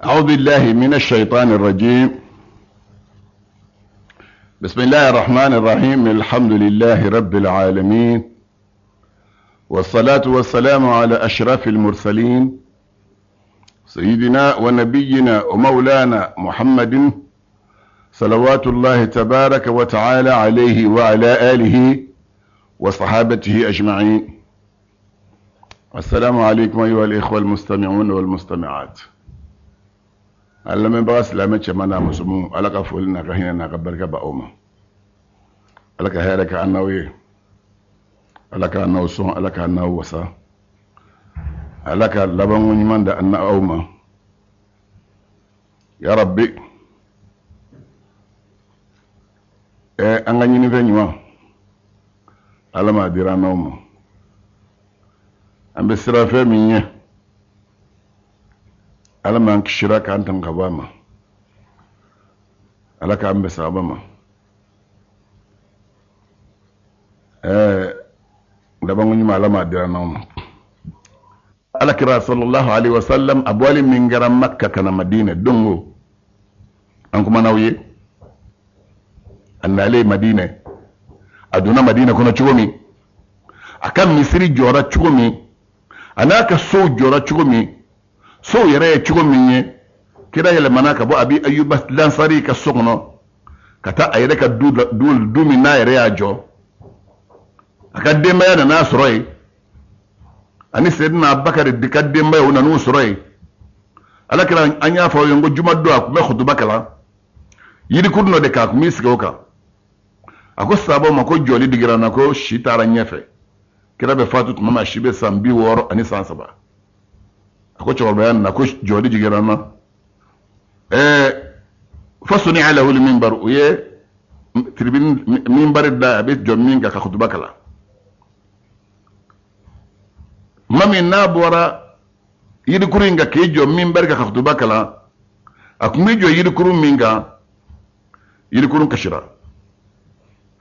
أعوذ بالله من الشيطان الرجيم. بسم الله الرحمن الرحيم. الحمد لله رب العالمين، والصلاة والسلام على أشرف المرسلين، سيدنا ونبينا ومولانا محمد صلوات الله تبارك وتعالى عليه وعلى آله وصحابته أجمعين. السلام عليكم أيها الإخوة المستمعون والمستمعات. An lamɛnbaga silamɛ cɛman n'a musoman, Ala ka foli n'a ka hinɛ n'a ka barika b'aw ma. Ala ka hɛrɛ kɛ an n'aw ye, Ala k'an n'aw sɔn, Ala k'an n'aw wasa, Ala ka labanko ɲuman da an n'aw ma, ya Rabbi. An ka ɲinifɛn ɲuman, Ala m'a dira an n'aw ma. An bɛ siran fɛn min ɲɛ, Ala m'an kisira k'an tanga ka bɔ a ma. Ala k'an bɛn sababa ma. Labanko ɲuman, Ala m'a dira n'aw ma. Ala kira sallallahu alaihi wasallam, a bɔli min kɛra Makka ka na Madina don o, an kumana aw ye a nalen Madina, a donna Madina kɔnɔ cogo min, a ka misiri jɔra cogo min, a n'a ka sow jɔra cogo min, sow yɛrɛ ye cogo min ye. Kira yɛlɛmana ka bɔ Abi Ayuba Lansari ka so kɔnɔ ka taa a yɛrɛ ka du, du min n'a yɛrɛ y'a jɔ. A ka denbaya nan'a sɔrɔ yen, ani Seyidina Abubakari de ka denbaya, u nan'u sɔrɔ yen. Ala kira, an y'a fɔ aw ye n ko juma don, a tun bɛ kutuba kalan yirikurun dɔ de kan, a tun b'i sigi o kan. A ko sabaw ma ko jɔli digira n na, ko si taara ɲɛfɛ. Kira bɛ fatu tuma min, a si bɛ san 63. A ko cɛkɔrɔbaya nana, ko jɔli jigira n na. Fasuni'a lahu minbar, u ye tribune minbari da a bɛ jɔ min kan ka kutuba kalan. Tuma min n'a bɔra yirikuru in kan k'i jɔ minbari kan ka kutuba kalan, a tun bɛ jɔ yirikuru min kan, yirikurun kasira.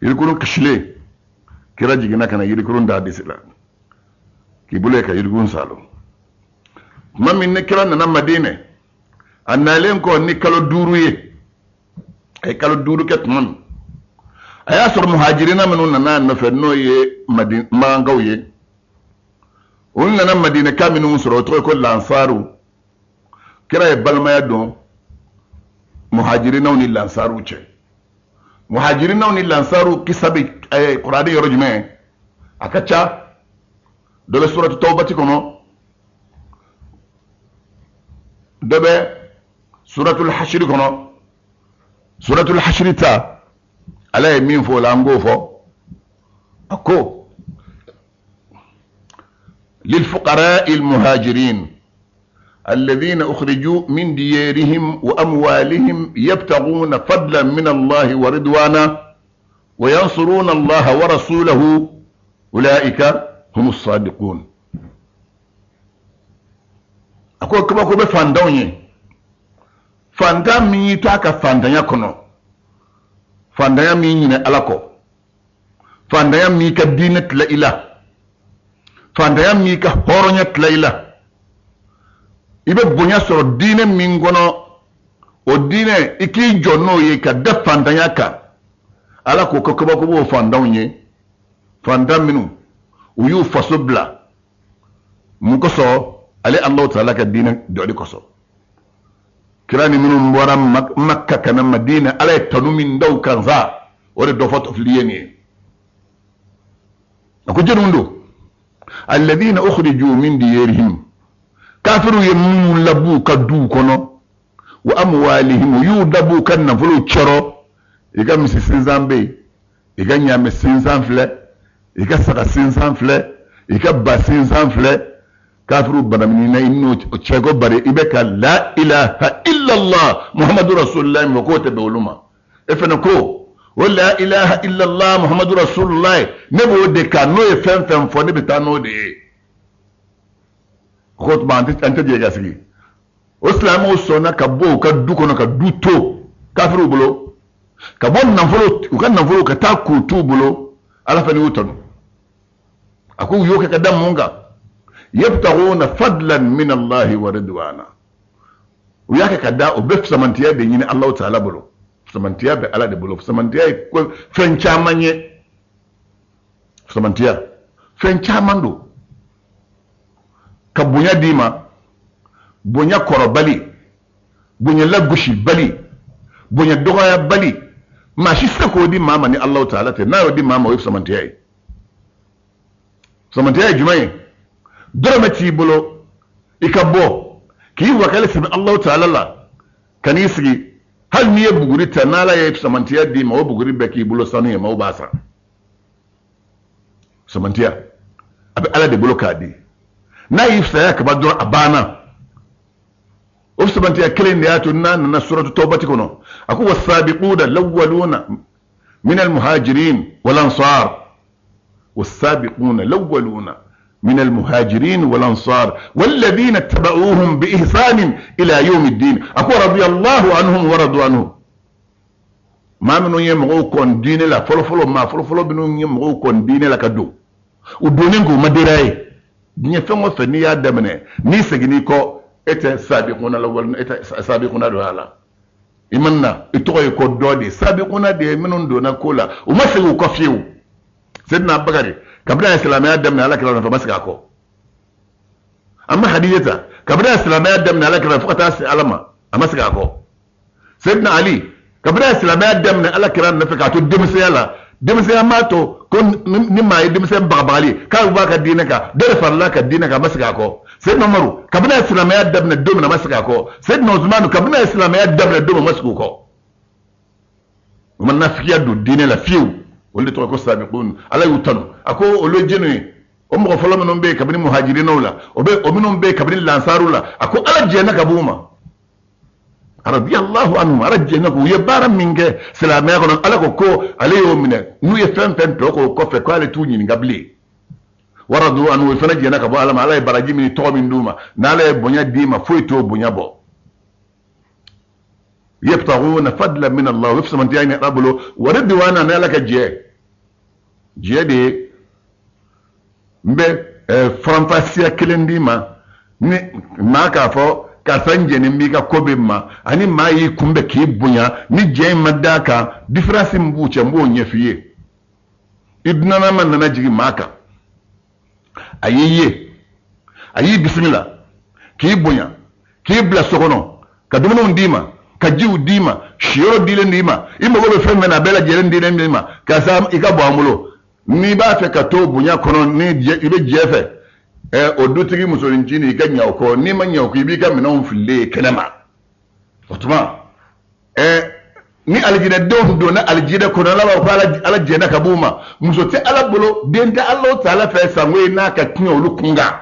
Yirikurun kasilen, kira jiginna ka na yirikurun da disi la k'i bolo ye ka yirikurun salo. Tuma min ni kira nana Madinɛ, a nalen kɔ ni kalo 5 ye, a ye kalo 5 kɛ tuma min, a y'a sɔrɔ muhajirina minnu nana a nɔfɛ, n'o ye makankaw ye, olu nana Madinɛka minnu sɔrɔ, o tɔgɔ ye ko lansaru. Kira ye balimaya don muhajirinaw ni lansaruw cɛ. Muhajirinaw ni lansaruw kisa bɛ kuranɛ yɔrɔ jumɛn? A ka ca. Dɔ bɛ suratu Tawbati kɔnɔ, dɔ bɛ suratul Hashiri kɔnɔ. Suratul Hashiri ta, Ala ye min fɔ o la, an k'o fɔ. A ko للفقراء المهاجرين الذين أخرجوا من ديارهم وأموالهم يبتغون فضلا من الله ورضوانا وينصرون الله ورسوله أولئك هم الصادقون. A ko kabako bɛ fantanw ye, fantan min y'i to a ka fantanya kɔnɔ, fantanya min ɲinɛ Ala kɔ, fantanya m'i ka diinɛ tila i la, fantanya m'i ka hɔrɔnya tila i la, i bɛ bonya sɔrɔ diinɛ min kɔnɔ, o diinɛ i k'i jɔ n'o ye ka da fantanya kan. Ala ko ko kabako b'o fantanw ye, fantan minnu u y'u faso bila mun kosɔn? Ale Alahu taala ka diinɛ jɔli kosɔn. Kira ni minnu bɔra Makka ka na Madina, Ala ye tanu min da u kan sa, o de dɔ fɔ fili ye nin ye. A ko jɔnniw don? Alladhina ukhriju min diyarihim, kafiriw ye minnu lab'u ka duw kɔnɔ, wa amwalihim, u y'u lab'u ka nafolow cɛrɔ. I ka misi sinsan bɛ yen, i ka ɲaamɛ sinsan filɛ, i ka saga sinsan filɛ, i ka ba sinsan filɛ, kafiriw banamina i n'o cɛ ko bari i bɛ ka la ilaha illallah Muhammadu rasulullah min fɔ, k'o tɛ bɛn olu ma. E fana ko o la ilaha illallah Muhammadu rasulullah, ne b'o de kan, n'o ye fɛn fɛn fɔ, ne bɛ taa n'o de ye. O tuma an tɛ jɛ ka sigi. O silamɛw sɔnna ka bɔ u ka du kɔnɔ, ka du to kafiriw bolo, ka bɔ nafolo, u ka nafolo, ka taa k'u t'u bolo. Ala fana y'u tanu. A ko u y'o kɛ ka da mun kan? Yabtaguna fadlan min Allahi wa ridwana. U y'a kɛ ka da u bɛ fisamantiya de ɲini Alahu taala bolo. Fisamantiya bɛ Ala de bolo. Fisamantiya ye fɛn caman ye. Fisamantiya fɛn caman don. Ka bonya d'i ma, bonya kɔrɔbali, bonya lagosibali, bonya dɔgɔyabali, maa si tɛ se k'o di maa ma ni Alahu taala tɛ. N'a y'o di maa ma, o ye fisamantiya ye. Fisamantiya ye jumɛn ye? Dɔrɔmɛ t'i bolo, i ka bɔ k'i wakali sɛmɛ Alahu taala la, ka n'i sigi. Hali n'i ye buguri ta, n'Ala ye fisamantiya d'i ma, o buguri bɛɛ k'i bolo sanu ye, maaw b'a san. Fisamantiya a bɛ Ala de bolo k'a di. N'a y'i fisaya kaban dɔrɔn, a banna. O fisamantiya kelen de y'a to n'a nana suratu tawbati kɔnɔ, a ko wasabiquna lawwaluna min almuhajirin wal ansar, wasabiquna lawwaluna min almuhajirin wal ansar walladhina tabauhum bi ihsanin ila yawmi ddin, a ko radiyallahu anhum wa radu anhu. Maa minnu ye mɔgɔw kɔn diinɛ la fɔlɔfɔlɔ, maa fɔlɔfɔlɔ minnu ye mɔgɔw kɔn diinɛ la ka don, u donnen k'u ma dérailler. Diɲɛ fɛn o fɛn n'i y'a daminɛ, n'i seginn'i kɔ, e tɛ sabiquna la walima e tɛ sabiquna don a la. I ma na, i tɔgɔ ye ko dɔ de ye. Sabiquna de ye minnu donna ko la, u ma segin u kɔ fiyewu. Seydina Bakari, kabini a ye silamɛya daminɛ Ala kira nɔfɛ, a ma segin a kɔ. An ma Hadija ta, kabini a ye silamɛya daminɛ Ala kira fo ka taa se Ala ma, a ma segin a kɔ. Seydina Ali, kabini a ye silamɛya daminɛ Ala kira nɔfɛ k'a to denmisɛnya la, denmisɛnya m'a to ko ni maa ye denmisɛn bagabagali k'a bɛ bɔ a ka diinɛ kan, dɔ de farala a ka diinɛ kan, a ma segin a kɔ. Seydina Umaru, kabini a ye silamɛya daminɛ don min na, a ma segin a kɔ. Seydina Usumanu, kabini a ye silamɛya daminɛ don min, a ma segin o kɔ. U ma nafigiya don diinɛ la fiyewu. Olu de tɔgɔ ko sabiqun. Ala y'u tanu, a ko olu ye jɛnw ye. O mɔgɔ fɔlɔ minnu bɛ yen kabini muhajirinaw la, o bɛ o minnu bɛ yen kabini lansaru la, a ko Ala jɛnna ka b'u ma. Radiyallahu anhum, Ala jɛnna k'u ye baara min kɛ silamɛya kɔnɔ, Ala ko ko ale y'o minɛ. N'u ye fɛn fɛn tɔ k'o kɔfɛ, k'ale t'u ɲininka bilen. Waradu anhu, o fana jɛnna ka bɔ Ala ma. Ala ye baraji min tɔgɔ min d'u ma, n'Ala ye bonya d'i ma, foyi t'o bonya bɔ. Yabtaguna fadlan min Allah, o fisamantiya ɲini Ala bolo, wa ridwana, ni Ala ka jɛ. Jɛ de ye n bɛ faranfasiya kelen d'i ma, ni maa k'a fɔ karisa n jɛnen b'i ka ko bɛ ma, ani maa y'i kunbɛn k'i bonya, ni jɛ in ma d'a kan, différence min b'u cɛ, n b'o ɲɛf'i ye. I dunanama nana jigin maa kan, a y'i ye, a y'i bisimila k'i bonya, k'i bila so kɔnɔ, ka dumuniw d'i ma, ka jiw d'i ma, siyɔrɔ dilen d'i ma, i mago bɛ fɛn fɛn na, a bɛɛ lajɛlen dilen d'i ma. Karisa, i ka bɔ an bolo, n'i b'a fɛ ka to bonya kɔnɔ, ni i bɛ jɛ fɛ, o dutigi musonin i ka ɲɛ o kɔ. N'i ma ɲɛ o kɔ, i b'i ka minɛnw fililen ye kɛnɛ ma. O tuma ni alijinɛdenw donna alijinɛ kɔnɔ, Ala b'a fɔ ko Ala jɛnna ka b'u ma. Muso tɛ Ala bolo, den tɛ Ala taala fɛ sango ye n'a ka tiɲɛ olu kun kan.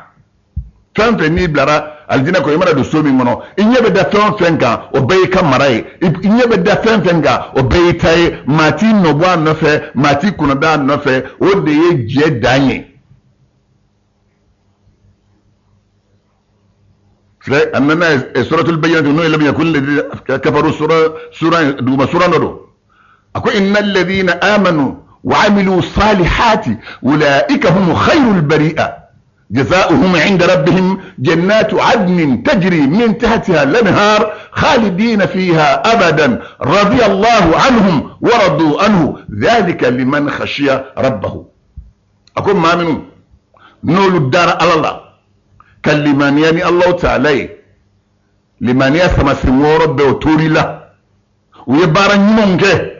Fɛn fɛn n'i bilara alijinɛ kɔnɔ, i mana don so min kɔnɔ, i ɲɛ bɛ da fɛn o fɛn kan, o bɛɛ y'i ka mara ye. I ɲɛ bɛ da fɛn fɛn kan, o bɛɛ y'i ta ye. Maa t'i nɔ bɔ a nɔfɛ, maa t'i kunna da a nɔfɛ. O de ye jɛ dan ye. Filɛ, a nana suratul bayyinah, n'o ye lam yakun alladhina kafaru sura, sura duguma sura dɔ don. A ko innal ladhina amanu wa amilu salihati ulaika hum khayrul bari'a جزاؤهم عند ربهم جنات عدن تجري من تحتها الأنهار خالدين فيها أبدا رضي الله عنهم ورضوا عنه ذلك لمن خشي ربه. أكون ما منو نول الدار على الله كلمانياني الله تعالى limaniya samasen wɔɔrɔ bɛɛ o tor'i la. U ye baara ɲumanw kɛ,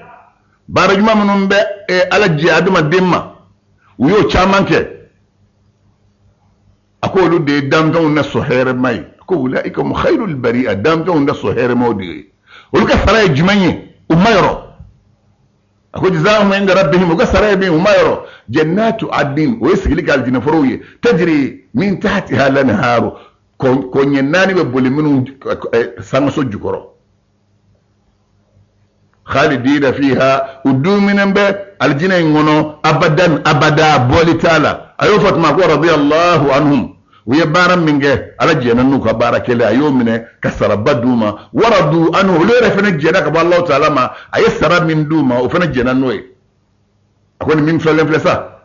baara ɲuman minnu bɛ Ala jɛ adamaden ma, u y'o caman kɛ. A ko olu de ye danfɛnw na sɔn hɛrɛma ye. A ko ulaika hum khayrul bari'a, danfɛnw na sɔn hɛrɛmaw de ye. Olu ka sara ye jumɛn ye? U ma yɔrɔ. A ko jazaahum inda rabbihim, u ka sara ye min, u ma yɔrɔ. Jannatu adnin, o ye sigili kɛ alijinɛforow ye. Tajri min tahtiha lanharu, kɔɲɛ naani bɛ boli minnu sankaso jukɔrɔ. Khalidina fiha, u duminen bɛ alijinɛ in kɔnɔ abadan abada, bɔli t'a la. A y'o fɔ tuma ko radiyallahu anhum, u ye baara min kɛ, Ala jɛnna n'u ka baara kɛlen, a y'o minɛ ka saraba d'u ma. Waradu anhu, olu yɛrɛ fana jɛnna ka bɔ Alahu taala ma, a ye sara min d'u ma, o fana jɛnna n'o ye. A ko nin min filɛlen filɛ sa,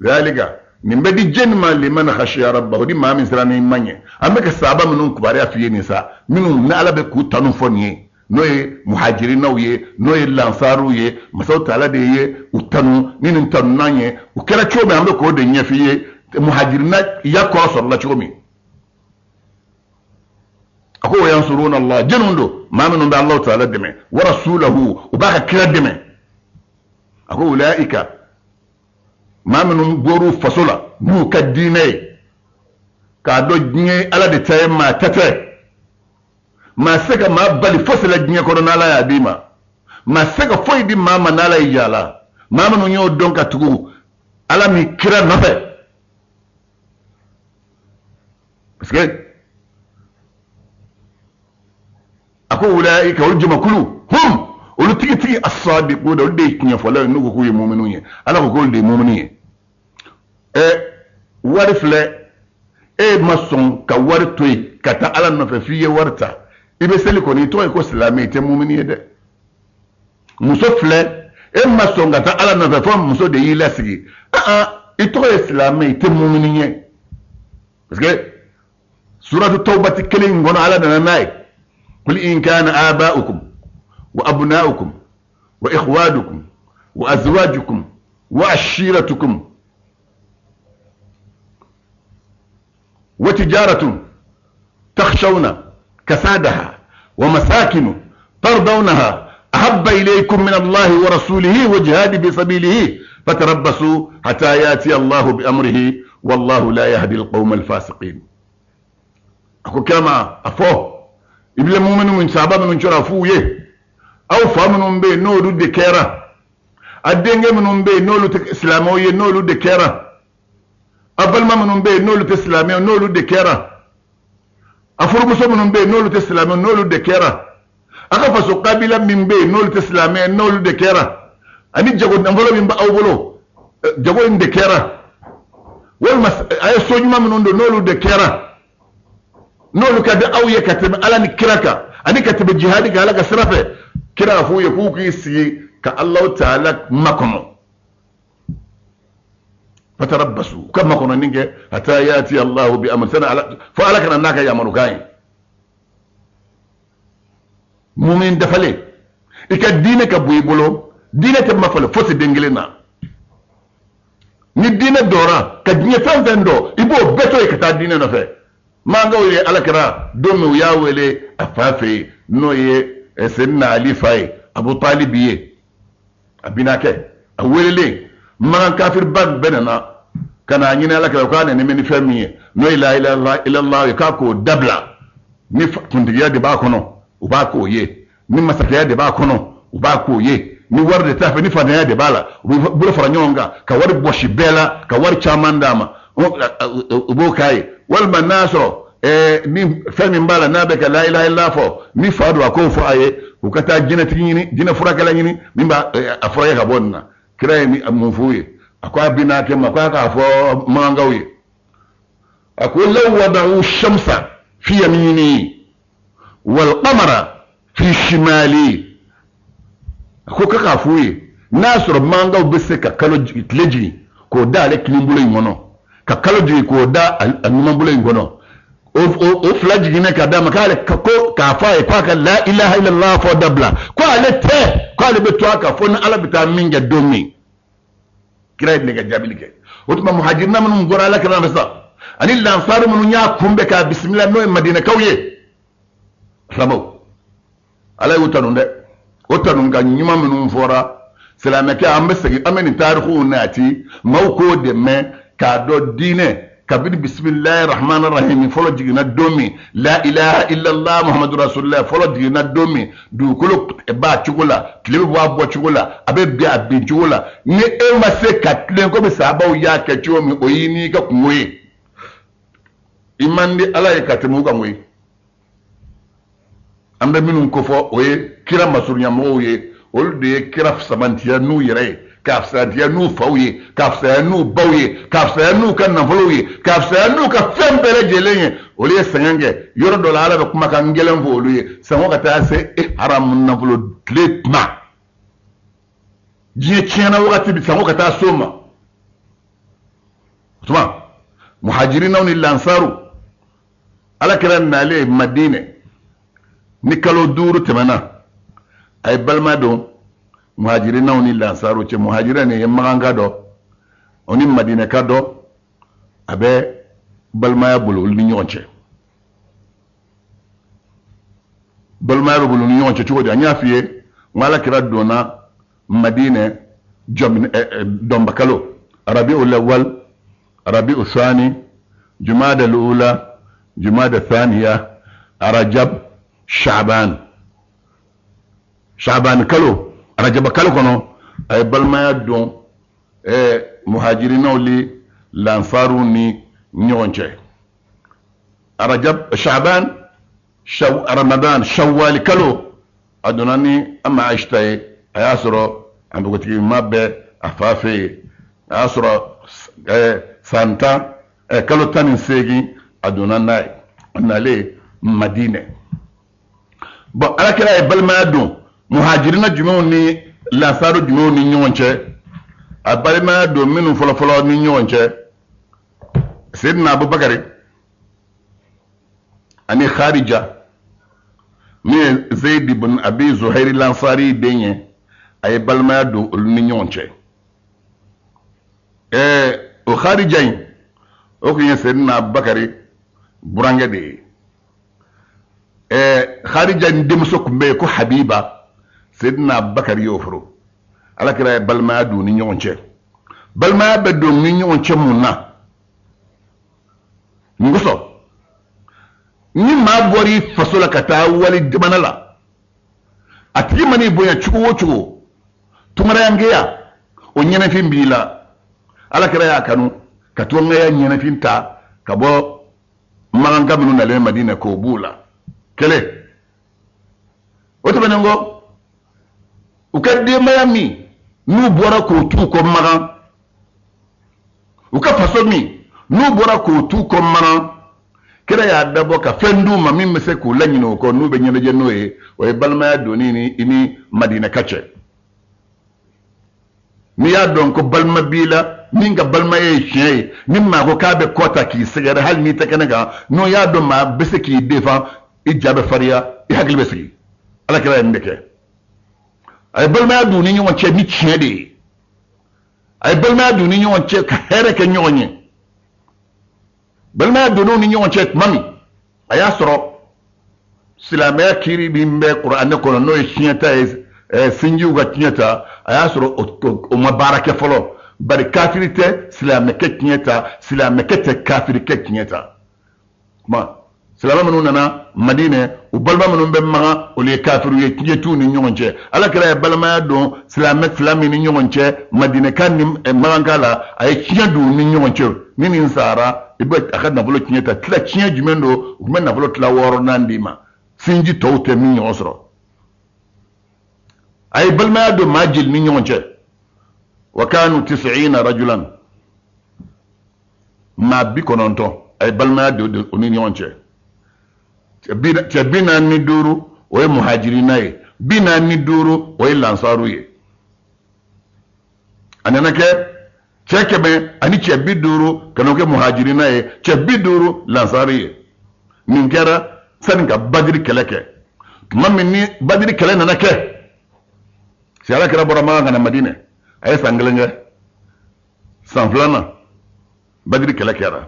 zalika Nin bɛ di jɛni ma? Liman khashiya rabbahu, di maa min siranna i ma ɲɛ. An bɛ ka sahaba minnu kibaruya f'i ye nin sa, minnu ni Ala bɛ k'u tanu fɔ nin ye, n'o ye muhajirinaw ye, n'o ye lansaruw ye, masaw taala de ye u tanu ni nin tanunan ye. U kɛra cogo min, an bɛ k'o de ɲɛf'i ye, muhajirina ya kɔrɔ sɔrɔla cogo min. A ko wa yansuruna Allah, jɛniw don? Maa minnu bɛ Alahu taala dɛmɛ, wa rasulahu, u b'a ka kira dɛmɛ. A ko ulaika, maa minnu bɔr'u faso la n'u ka diinɛ ye, k'a dɔn diɲɛ Ala de ta ye, maa ta tɛ. Maa se ka maa bali fosi la diɲɛ kɔnɔ n'Ala y'a d'i ma. Maa se ka foyi di maa ma n'Ala y'i jɛ la. Maa minnu y'o dɔn ka tugu Ala ni kira nɔfɛ, parce que a ko ulaika, olu jamakulu, hum, olu tigitigi, as-sadiquna, olu de ye tiɲɛfɔlaw ye. N'u ko k'u ye muminu ye, Ala ko k'olu de ye muminu ye. Ɛ, wari filɛ, e ma sɔn ka wari to yen ka taa Ala nɔfɛ f'i ye wari ta, i bɛ seli kɔni, i tɔgɔ ye ko silamɛ, i tɛ mumini ye dɛ. Muso filɛ, e ma sɔn ka taa Ala nɔfɛ fo muso de y'i lasigi, i tɔgɔ ye silamɛ, i tɛ mumini ye. Parce que suratu tawbati kelen in kɔnɔ, Ala nana n'a ye: qul in kana aba'ukum wa abna'ukum wa ikhwanukum wa azwajukum wa ashiratukum wa tijaratun takhshawna kasadaha wa masakinu tardawnaha ahabba ilaykum min Allahi wa rasulihi wa jihadi fi sabilihi fatarabbasu hatta yati Allahu bi amrihi wallahu la yahdi alqawma alfasiqin. A ko kira ma, a fɔ i bɛ muminu min sahaba minnu cɔra, a f'u ye: aw fa minnu bɛ yen, n'olu de kɛra, a denkɛ minnu bɛ yen, n'olu tɛ silamɛw ye, n'olu de kɛra, a balima minnu bɛ yen, n'olu tɛ silamɛw, n'olu de kɛra, a furumuso minnu bɛ yen, n'olu tɛ silamɛw, n'olu de kɛra, a ka faso kabila min bɛ yen, n'olu tɛ silamɛ, n'olu de kɛra, ani jago nafolo min bɛ aw bolo, jago in de kɛra, walima a ye so ɲuman minnu don, n'olu de kɛra, n'olu ka di aw ye ka tɛmɛ Ala ni kira kan ani ka tɛmɛ jihadi kan Ala ka sira fɛ, kira y'a f'u ye k'u k'i sigi ka Alahu taala makɔnɔ. Fatarabbasu, u ka makɔnɔni kɛ, hatta yati Allahu bi amri, sani Ala fo Ala kana n'a ka yamarukan ye. Mumin dafalen, i ka diinɛ ka bon i bolo, diinɛ tɛ mafalen fosi den kelen na. Ni diinɛ dɔra, ka diɲɛ fɛn fɛn dɔn, i b'o bɛɛ to yen ka taa diinɛ nɔfɛ. Mankaw ye Ala kɛra don min u y'a wele a fa fɛ yen, n'o ye Seyidina Ali fa ye, Abu Talibi ye, a binakɛ, a welelen, Makan kafiriba bɛɛ nana ka n'a ɲini Ala kɛra k'a nɛnɛmɛ ni fɛn min ye, n'o ye la ilaha illallah ye, k'a k'o dabila. Ni kuntigiya de b'a kɔnɔ, u b'a k'o ye. Ni masakɛya de b'a kɔnɔ, u b'a k'o ye. Ni wari de t'a fɛ, ni fantanya de b'a la, u bɛ bolo fara ɲɔgɔn kan ka wari bɔsi bɛɛ la, ka wari caman d'a ma, u b'o k'a ye. Walima n'a sɔrɔ ni fɛn min b'a la, n'a bɛ ka la ilaha illallah fɔ, ni fa don, a k'o fɔ a ye, u ka taa jinɛtigi ɲini, jinɛ furakɛla ɲini min b'a a furakɛ ka bɔ nin na. Kira ye mun f'u ye? A ko a bɛna kɛ ma, k'a k'a fɔ mankanw ye, a ko law wada'u shamsa fi yamini wal qamara fi shimali. A ko k'a f'u ye, n'a sɔrɔ mankanw bɛ se ka kalo tile jigin k'o da ale kinin bolo in kɔnɔ, ka kalo jigin k'o da a numan bolo in kɔnɔ, o fila jiginnen ka d'a ma, k'ale ko k'a fɔ a ye k'a ka la ilaha illallah fɔ dabila, ko ale tɛ, k'ale bɛ to a kan fo ni Ala bɛ taa min kɛ don min. Kira ye nin ka jaabili kɛ. O tuma muhajirina minnu bɔra Ala kira nɔfɛ sa, ani lansari minnu y'a kunbɛn k'a bisimila, n'o ye madinɛkaw ye, silamɛw, Ala y'u tanu dɛ. O tanu ka ɲuman minnu fɔra silamɛkɛ, an bɛ segin, an bɛ nin tarikuw nati, maaw k'o de mɛn k'a dɔn diinɛ kabini bisimilahi rahman rahim fɔlɔ jiginna don min, la ilaha illallah muhammadu rasulillah fɔlɔ jiginna don min, dugukolo b'a cogo la, tile bɛ bɔ a bɔ cogo la, a bɛ bin a bin cogo la. Ni e ma se ka tilen komi sahabaw y'a kɛ cogo min, o y'i n'i ka kungo ye. I man di Ala ye ka tɛmɛ u kan koyi. An bɛ minnu kofɔ, o ye kira masurunyamɔgɔw ye, olu de ye kira samantiya n'u yɛrɛ ye, k'a fisaya n'u faw ye, k'a fisaya n'u baw ye, k'a fisaya n'u ka nafolow ye, k'a fisaya n'u ka fɛn bɛɛ lajɛlen ye. Olu ye sɛgɛn kɛ yɔrɔ dɔ la, Ala bɛ kumakan gɛlɛn fɔ olu ye, sango ka taa se e haramu nafolo tile tuma diɲɛ tiɲɛna wagati bi, sango ka taa s'o ma. O tuma muhajirinaw ni lansaru, Ala kira nalen Madinɛ ni kalo 5 tɛmɛna, a ye balima don muhajirinaw ni lansaru cɛ. Muhajirina nin ye maganka dɔ, o ni madinɛka dɔ, a bɛ balimaya bolo olu ni ɲɔgɔn cɛ. Balimaya bɛ bolo ni ɲɔgɔn cɛ cogo di? An y'a f'i ye n ko Ala kira donna Madinɛ dɔnbakalo, rabiul awwal, rabiul thani, jumada ula, jumada thaniya, arajab, shaban, shaban kalo, arajaba kalo kɔnɔ, a ye balimaya don muhajirinaw ni lansaru ni ɲɔgɔn cɛ. Arajab, shaban, ramadan, shawwali kalo, a donna ni ama Aisha ye. A y'a sɔrɔ a npogotigima bɛ a fa fɛ yen. A y'a sɔrɔ san 10, kalo 18, a donna n'a ye, a nalen Madinɛ. Bɔn, Alakira ye balimaya don muhajirina jumɛnw ni lansaru jumɛnw ni ɲɔgɔn cɛ? A balimaya don minnu fɔlɔfɔlɔ ni ɲɔgɔn cɛ, Seydina Abubakari ani Kharija, min ye Zeyid ibn Abi Zuhairi Lansari den ye, a ye balimaya don olu ni ɲɔgɔn cɛ. O Kharija in, o tun ye Seydina Abubakari burankɛ de ye. Kharija in denmuso tun bɛ yen ko Habiba, Seydina Abubakari y'o furu. Alakira ye balimaya don ni ɲɔgɔn cɛ. Balimaya bɛ don ni ɲɔgɔn cɛ mun na? Mun kosɔn? Ni maa bɔra i faso la ka taa wali jamana la, a tigi man'i bonya cogo o cogo, tungarayankɛya o ɲɛnɛfin b'i la. Alakira y'a kanu ka tungaya ɲɛnɛfin ta ka bɔ maganka minnu nalen Madinɛ k'o b'u la. Kelen o tɛmɛnen kɔ, u ka denbaya min n'u bɔra k'o t'u kɔ Magan, u ka faso min n'u bɔra k'o t'u kɔ Magan, kira y'a dabɔ ka fɛn d'u ma min bɛ se k'u laɲinɛ o kɔ, n'u bɛ ɲɛnajɛ n'o ye. O ye balimaya donni ni i ni Madinɛka cɛ. N'i y'a dɔn ko balima b'i la min ka balimaya ye tiɲɛ ye, ni maa ko k'a bɛ kɔ ta k'i sɛgɛrɛ, hali n'i tɛ kɛnɛ kan, n'o y'a dɔn maa bɛ se k'i defan, i ja bɛ farinya, i hakili bɛ sigi. Ala kira ye nin de kɛ. A ye balimaya don u ni ɲɔgɔn cɛ ni tiɲɛ de ye. A ye balimaya don u ni ɲɔgɔn cɛ ka hɛrɛ kɛ ɲɔgɔn ye. Balimaya donn'u ni ɲɔgɔn cɛ tuma min, a y'a sɔrɔ silamɛya kiiri min bɛ kuranɛ kɔnɔ, n'o ye tiɲɛ ta ye, sinjiw ka tiɲɛ ta, a y'a sɔrɔ o ma baara kɛ fɔlɔ. Bari kafiri tɛ silamɛkɛ tiɲɛ ta, silamɛkɛ tɛ kafirikɛ tiɲɛ ta. Kuma silamɛ minnu nana Madinɛ, u balima minnu bɛ Magan, olu ye kafiriw ye, tiɲɛ t'u ni ɲɔgɔn cɛ. Ala kira ye balimaya don silamɛ fila min ni ɲɔgɔn cɛ, Madinɛka ni Maganka la, a ye tiɲɛ don u ni ɲɔgɔn cɛ. Ni nin sara, i bɛ a ka nafolo tiɲɛ ta. Tila tiɲɛ jumɛn don? U tun bɛ nafolo tila wɔɔrɔnan d'i ma, sinji tɔw tɛ min ɲɔgɔn sɔrɔ. A ye balimaya don maa jeli ni ɲɔgɔn cɛ? Wa kanu tis'ina rajulan, maa 90, a ye balimaya don u ni ɲɔgɔn cɛ. Cɛ 45, o ye muhajirina ye, 45, o ye lansaru ye. A nana kɛ cɛ 100 ani cɛ 50 ka n'o kɛ muhajirina ye, cɛ 50 lansaru ye. Nin kɛra sani ka Badiri kɛlɛ kɛ. Tuma min ni Badiri kɛlɛ nana kɛ, si Ala kira bɔra Makan ka na Madinɛ, a ye san 1 kɛ. San filanan, Badiri kɛlɛ kɛra.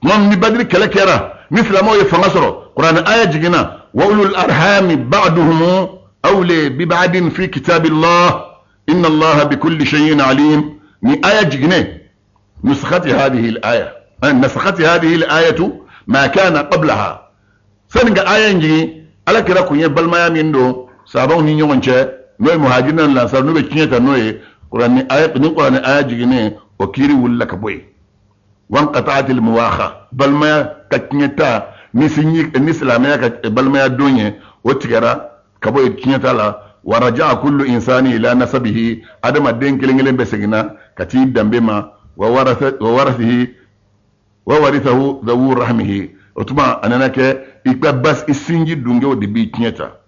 Tuma min ni Badiri kɛlɛ kɛra, ni silamɛw ye fanga sɔrɔ, kuranɛ aya jiginna: wa ulul arhami ba'duhum awle bi ba'din fi kitabillah inna Allaha bi kulli shay'in alim. Ni aya jiginnen, nusakhati hadhihi al-aya, nasakhati hadhihi al-ayatu ma kana qablaha. Sani ka aya in jigin, Ala kira kun ye balimaya min don sahabaw ni ɲɔgɔn cɛ, n'o ye muhajirina ni lansar, n'u bɛ tiɲɛ ta n'o ye, kuranɛ aya ni kuranɛ aya jiginnen, o kiiri wulila ka bɔ yen. Wanqata'at al-muwakha, balimaya ka tiɲɛ ta ni sinji ni silamɛya ka balimaya don ye, o tigɛra ka bɔ yen tiɲɛ ta la. Wa raja'a kullu insani ila nasabihi, adamaden kelen kelen bɛ seginna ka t'i danbe ma. Wa warathihi wa warithahu dhawu rahmihi. O tuma a nana kɛ i ka bas i sinji dungew de b'i tiɲɛ ta.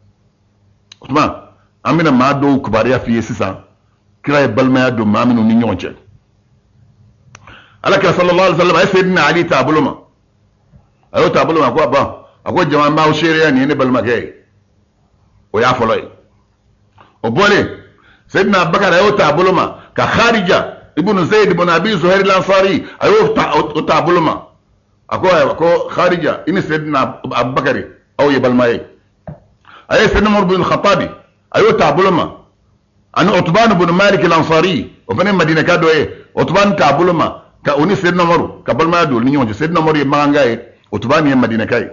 O tuma an bɛna maa dɔw kibaruya f'i ye sisan, kira ye balimaya don maa minnu ni ɲɔgɔn cɛ. Ala kira sallallahu alaihi wasallam a ye Seydina Ali t'a bolo ma, a y'o t'a bolo ma, ko a ban, a ko jama b'aw seereya, nin ye ne balimakɛ ye. O y'a fɔlɔ ye. O bɔlen, Seydina Abubakar a y'o t'a bolo ma ka Kharija ibn Zayd ibn Abi Zuhair al-Ansari, a y'o ta o t'a bolo ma. A ko ayiwa, ko Kharija, i ni Seydina Abubakar, aw ye balima ye. A ye Seydina Umar bin Khattabi, a y'o t'a bolo ma, ani Utban bin Malik al-Ansari, o fana ye Madinaka dɔ ye. Utban t'a bolo ma ka o ni Seydina Umaru ka balimaya don olu ni ɲɔgɔn cɛ. Seydina Umaru ye Makanka ye, Utban ye Madinaka ye.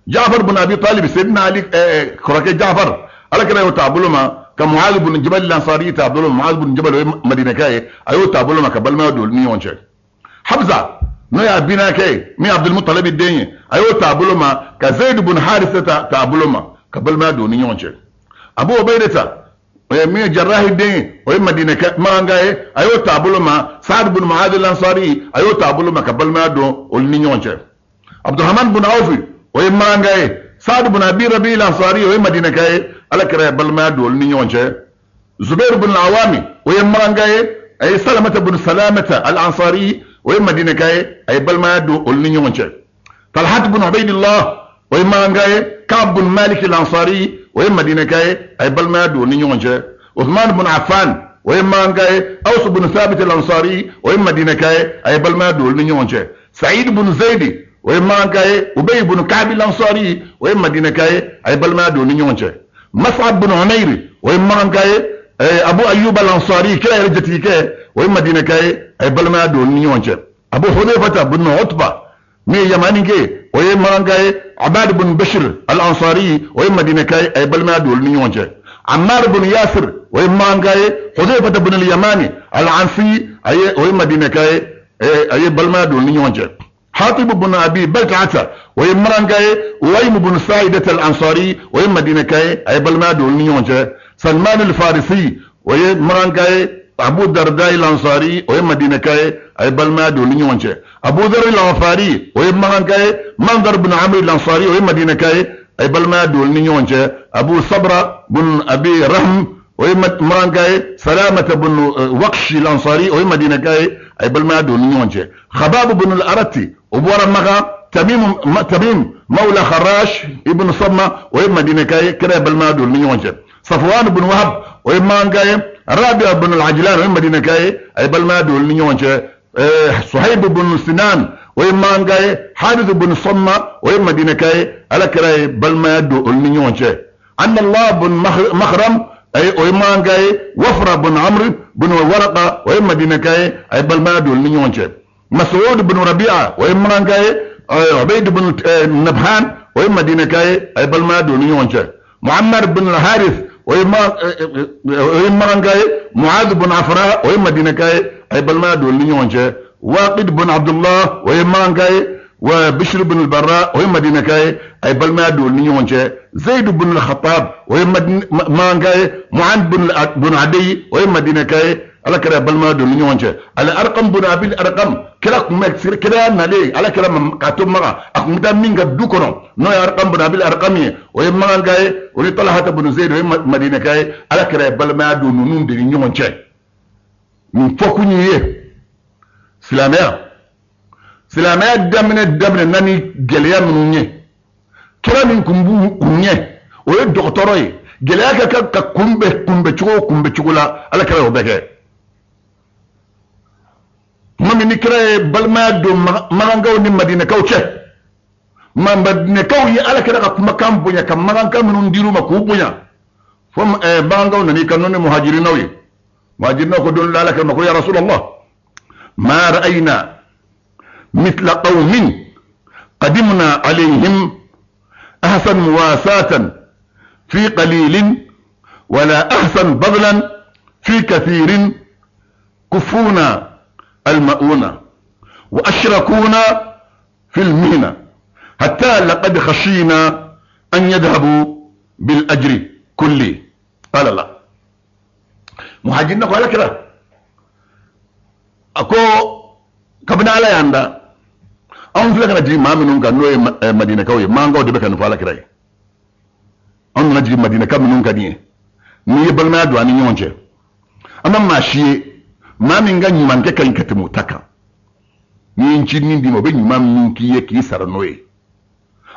Jafar bin Abi Talib, Seydina Ali kɔrɔkɛ Jafar, Ala kira y'o t'a bolo ma ka Muaz bin Jabal al-Ansari t'a bolo ma. Muaz bin Jabal, o ye Madinaka ye, a y'o t'a bolo ma ka balimaya don olu ni ɲɔgɔn cɛ. Hamza, n'o y'a binakɛ ye, min ye Abdul Muttalib den ye, a y'o t'a bolo ma ka Zayd bin Harisa t'a bolo ma ka balimaya don u ni ɲɔgɔn cɛ. Abu Ubaidata, o ye min ye Jarrahi den ye, o ye Madinaka Makanka ye, a y'o t'a bolo ma. Saad bin Muaz al-Ansari, a y'o t'a bolo ma ka balimaya don olu ni ɲɔgɔn cɛ. Abdurrahman bin Awf, o ye Makanka ye. Saad bin Abi Rabi al-Ansari, o ye Madinaka ye, Ala kira ye balimaya don olu ni ɲɔgɔn cɛ. Zubair bin Awami, o ye Makanka ye. A ye Salamata bin Salamata al-Ansari, o ye Madinaka ye, a ye balimaya don olu ni ɲɔgɔn cɛ. Talhat bin Ubaidillah, o ye Makanka ye. Ka'b bin Malik al-Ansari, o ye Madinaka ye, a ye balimaya don olu ni ɲɔgɔn cɛ. Uthman bin Affan, o ye Makanka ye. Aus bin Thabit al-Ansari, o ye Madinaka ye, a ye balimaya don olu ni ɲɔgɔn cɛ. Sa'id bin Zaid, o ye Makanka ye. Ubay bin Ka'b al-Ansari, o ye Madinaka ye, a ye balimaya don olu ni ɲɔgɔn cɛ. Mas'ab bin Umair, o ye Makanka ye. Abu Ayyub al-Ansari, kira yɛrɛ jatigikɛ, o ye Madinaka ye, a ye balimaya don olu ni ɲɔgɔn cɛ. Abu Hudayfata bin Utba, min ye Yamanikɛ, o ye Makanka ye. Abad bin Bashir al-Ansari, o ye Madinaka ye, a ye balimaya don olu ni ɲɔgɔn cɛ. Ammar bin Yasir, o ye Makanka ye. Hudayfata bin al-Yamani al-Ansi, a ye o ye Madinaka ye, a ye balimaya don olu ni ɲɔgɔn cɛ. Hatib bin Abi Baltaata, o ye Makanka ye. Uwaym bin Sa'idat al-Ansari, o ye Madinaka ye, a ye balimaya don olu ni ɲɔgɔn cɛ. Salman al-Farisi, o ye Makanka ye. Abu Darda al-Ansari, o ye Madinaka ye, a ye balimaya don olu ni ɲɔgɔn cɛ. Abu Dharr al-Ghafari, o ye Makanka ye. Mandar bin Amr al-Ansari, o ye Madinaka ye, a ye balimaya don olu ni ɲɔgɔn cɛ. Abu Sabra bin Abi Rahm, o ye Makanka ye. Salamata bin Waqsh al-Ansari, o ye Madinaka ye, a ye balimaya don olu ni ɲɔgɔn cɛ. Khabab bin al-Arati, o bɔra Makan. Tamim Mawla Kharash ibn Samma, o ye Madinaka ye, kira ye balimaya don olu ni ɲɔgɔn cɛ. Safwan bin Wahab, o ye Makanka ye. Rabi'a bin al-Ajlan, o ye Madinaka ye, a ye balimaya don olu ni ɲɔgɔn cɛ. Suhaib bin Sinan, o ye Makanka ye. Harith bin Samma, o ye Madinaka ye, Ala kira ye balimaya don olu ni ɲɔgɔn cɛ. Anna Allah bin Makhram, o ye Makanka ye. Wafra bin Amr bin Waraqa, o ye Madinaka ye, a ye balimaya don olu ni ɲɔgɔn cɛ. Mas'ud bin Rabi'a, o ye Makanka ye. Ubayd bin Nabhan, o ye Madinaka ye, a ye balimaya don olu ni ɲɔgɔn cɛ. Muammar bin Harith, o ye Makanka ye. Muad bin Afra, o ye Madinaka ye, a ye balimaya don olu ni ɲɔgɔn cɛ. Waqid bin Abdullah, o ye Makanka ye. Wa Bishr bin al-Barra, o ye Madinaka ye, a ye balimaya don olu ni ɲɔgɔn cɛ. Zayd bin al-Khattab, o ye Makanka ye. Mu'an bin Adiy, o ye Madinaka ye, Ala kira ye balimaya don ni ɲɔgɔn cɛ. Al Arqam bin Abil Arqam, kira kun bɛ kira nalen Ala kira ma k'a to Makan, a kun bɛ taa min ka du kɔnɔ, n'o ye Arqam bin Abil Arqam ye, o ye Makanka ye. O ni Talhata bin Zayd, o ye Madinaka ye, Ala kira ye balimaya don ninnu de ni ɲɔgɔn cɛ. Nin fɔkun ye silamɛya. Silamɛya daminɛ na ni gɛlɛya minnu ye, kira min kun b'u ɲɛ, o ye dɔgɔtɔrɔ ye. Gɛlɛya ka kan ka kunbɛn kunbɛn cogo la, Ala kira y'o bɛɛ kɛ. Tuma min ni kira ye balimaya don Makankaw ni Madinɛkaw cɛ, Madinɛkaw ye Ala kira ka kumakan bonya ka Makanka minnu dir'u ma k'u bonya, fo Makankaw nana i kan ni muhajirinaw ye. Muhajirinaw ko don la Ala kira ma ko: ya Rasulallah, ma ra'ayna mithla qawmin qadimna alayhim ahsan muwasatan fi qalilin wala ahsan badlan fi kathirin, kufuna المؤونة وأشركونا في المهنة، حتى لقد خشينا أن يذهبوا بالأجر كله. قال لا. مهاجرين ko Ala kira a ko kabini Ala y'an da, anw filɛ ka na jigin maa minnu kan, n'o ye Madinɛkaw ye, Makankaw de bɛ ka nin fɔ Ala kira ye. Anw nana jigin Madinɛka minnu ka di ye, n'i ye balimaya don an ni ɲɔgɔn cɛ, an ma maa si ye maa min ka ɲumankɛ ka ɲi ka tɛmɛ o ta kan. N'i ye ncinin d'i ma, o bɛ ɲuman min k'i ye k'i sara n'o ye.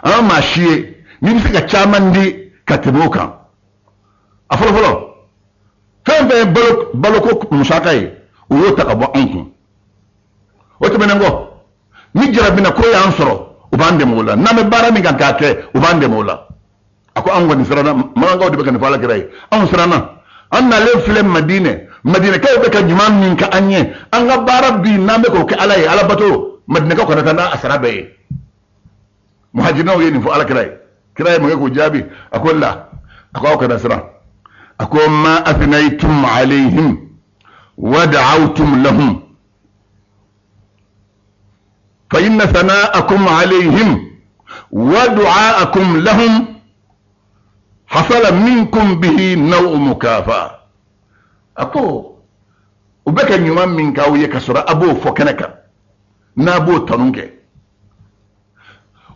An ma maa si ye n'i bɛ se ka caman di ka tɛmɛ o kan. A fɔlɔ fɔlɔ, fɛn fɛn ye balo baloko musaka ye, u y'o ta ka bɔ anw kun. O tɛmɛnen kɔ, ni jarabina ko y'an sɔrɔ, u b'an dɛmɛ o la. N'an bɛ baara min kan k'a kɛ, u b'an dɛmɛ o la. A ko an kɔni siranna. Makankaw de bɛ ka nin fɔ ala kira ye. Anw siranna, an nalen filɛ Madinɛ, Madinɛkaw bɛ ka ɲuman min kɛ an ye, an ka baara bi n'an bɛ k'o kɛ Ala ye, ala bato, Madinɛkaw kana taa n'a sara bɛɛ ye. Muhajirinaw ye nin fɔ ala kira ye. Kira ye mun kɛ k'o jaabi? A ko la, a ko aw kana siran. A ko ma athnaytum alayhim wa da'awtum lahum fa inna thana'akum alayhim wa du'aakum lahum hasala minkum bihi naw'u mukafa. A ko u bɛ ka ɲuman min k'aw ye ka sɔrɔ a b'o fɔ kɛnɛ kan, n'a b'o tanu kɛ,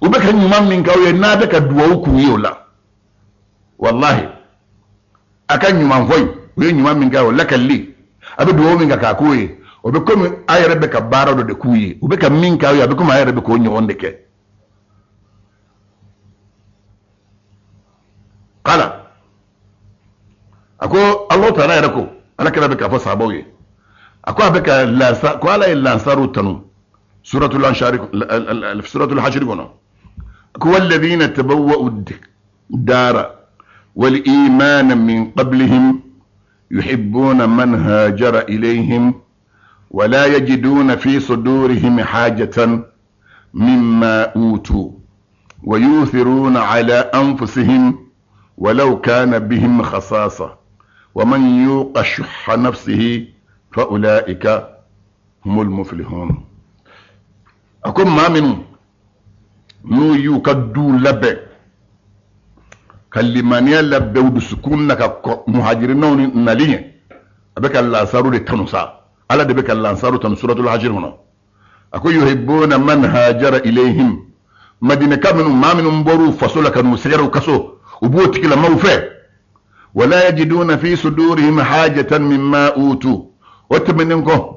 u bɛ ka ɲuman min k'aw ye, n'a bɛ ka duwawu k'u ye o la, walahi a ka ɲuman fɔ in, u ye ɲuman min kɛ, o lakalili, a bɛ duwawu min kɛ k'a k'o ye, o bɛ komi a yɛrɛ bɛ ka baara dɔ de k'u ye. U bɛ ka min k'aw ye, a bɛ komi a yɛrɛ bɛ k'o ɲɔgɔn de kɛ. Kala a ko Alahu taala yɛrɛ ko, ala kira bɛ k'a fɔ sahabaw ye, a ko a bɛ ka lansa ko Ala ye lansaru tanu suratul anshari, suratul hashiri kɔnɔ, ko walladhina tabawwa'u dara wal imana min qablihim yuhibbuna man hajara ilayhim wala yajiduna fi sudurihim hajatan mimma utu wa yuthiruna ala anfusihim walau kana bihim khasasa wa man yuqa shuhha nafsihi fa ulaika humul muflihun. A ko maa minnu n'u y'u ka du labɛn ka limaniya labɛn u dusukun na ka kɔn muhajirinaw ni nali ɲɛ, a bɛ ka lansaru de tanu sa. Ala de bɛ ka lansaru tanu suratul hajiri kɔnɔ. A ko yuhibbuna man hajara ilayhim, Madinɛka minnu, maa minnu bɔr'u faso la ka n'u sɛgɛrɛ u ka so, u b'o tigilamaw fɛ. Wala yajiduna fi sudurihim hajatan mimma utu. O tɛmɛnen kɔ,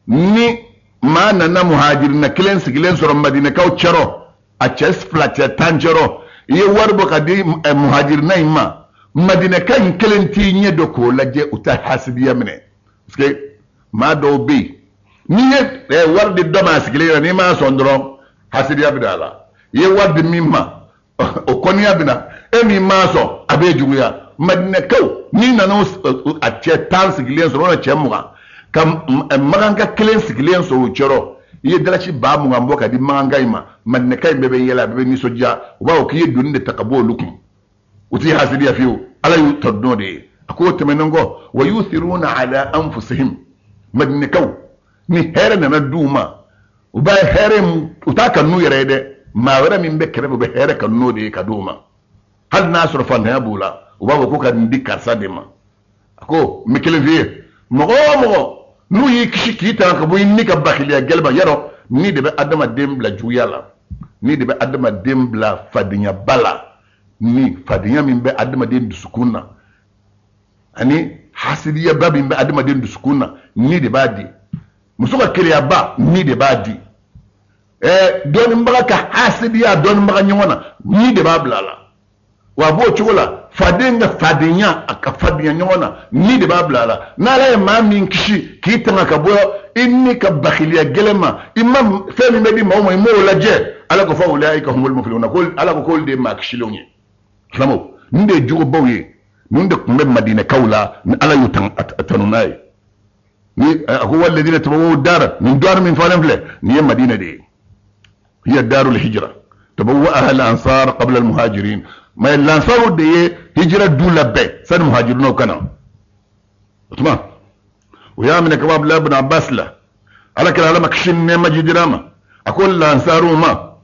ni maa nana muhajirina kelen sigilen sɔrɔ Madinɛkaw cɛrɔ, a cɛ fila, cɛ 10 cɛrɔ, i ye wari bɔ ka di muhajirina in ma, Madinɛka in kelen t'i ɲɛ dɔ k'o lajɛ, u tɛ hasidiya minɛ. Parce que maa dɔw bɛ yen, n'i ye wari di dɔ ma a sigilen yɛrɛ, n'i m'a sɔn dɔrɔn, hasidiya bɛ don a la. I ye wari di min ma, o kɔniya bɛ na, e min m'a sɔn, a bɛ juguya. Madinɛkaw, n'i nana a cɛ 10 sigilen sɔrɔ walima cɛ 20, ka maganka kelen sigilen sɔrɔ u cɛrɔ, i ye dalasi 20,000 bɔ ka di maganka in ma, Madinɛka in bɛɛ bɛ yɛlɛ, a bɛɛ bɛ nisɔndiya, u b'a fɔ k'i ye doni de ta ka bɔ olu kun. U t'i hasidiya fiyewu. Ala y'u tanu n'o de ye. A k'o tɛmɛnen kɔ, wa yuthiruna ala anfusihim, Madinɛkaw ni hɛrɛ nana d'u ma, u b'a hɛrɛ, u t'a kanu n'u yɛrɛ ye dɛ, maa wɛrɛ min bɛ kɛrɛfɛ, u bɛ hɛrɛ kanu n'o de ye ka d'u ma. Hali n'a sɔrɔ fantanya b'u la, u b'a fɔ ko ka nin di karisa de ma. A ko n bɛ kelen f'i ye, mɔgɔ o mɔgɔ n'u y'i kisi k'i tanga ka bɔ i ni ka bakiliya gɛlɛn ma, yarɔ ni de bɛ adamaden bila juguya la, ni de bɛ adamaden bila fadenyaba la, ni fadenya min bɛ adamaden dusukun na ani hasidiyaba min bɛ adamaden dusukun na, ni de b'a di. Muso ka keleyaba, ni de b'a di. Dɔnnibaga ka hasidiya dɔnnibaga ɲɔgɔn na, ni de b'a bila a la. Wa a b'o cogo la, faden ka fadenya, a ka fadenya ɲɔgɔn na, ni de b'a bila a la. N'Ala ye maa min kisi k'i tanga ka bɔ i ni ka bakiliya gɛlɛn ma, i ma fɛn min bɛ di maaw ma, i m'o lajɛ, Ala ko fa ulaika humul muflihun, ko Ala ko k'olu de ye maa kisilenw ye. Silamɛw, nin de ye jogobaw ye, ninnu de tun bɛ Madinɛkaw la, ni Ala y'u tanu n'a ye. Ni a ko walladina tabawwa'u dara, nin dara min fɔlen filɛ nin ye Madinɛ de ye, hiya darul hijra tabawwa'aha al-ansar qabla al-muhajirin. Mais lansaru de ye hijira du labɛn sani muhajirunaw ka na. O tuma o y'a minɛ ka bɔ Abdulayi ibn Abbas la, Ala kira, Ala ma kisi ni nɛɛma jidira ma, a ko lansaru ma,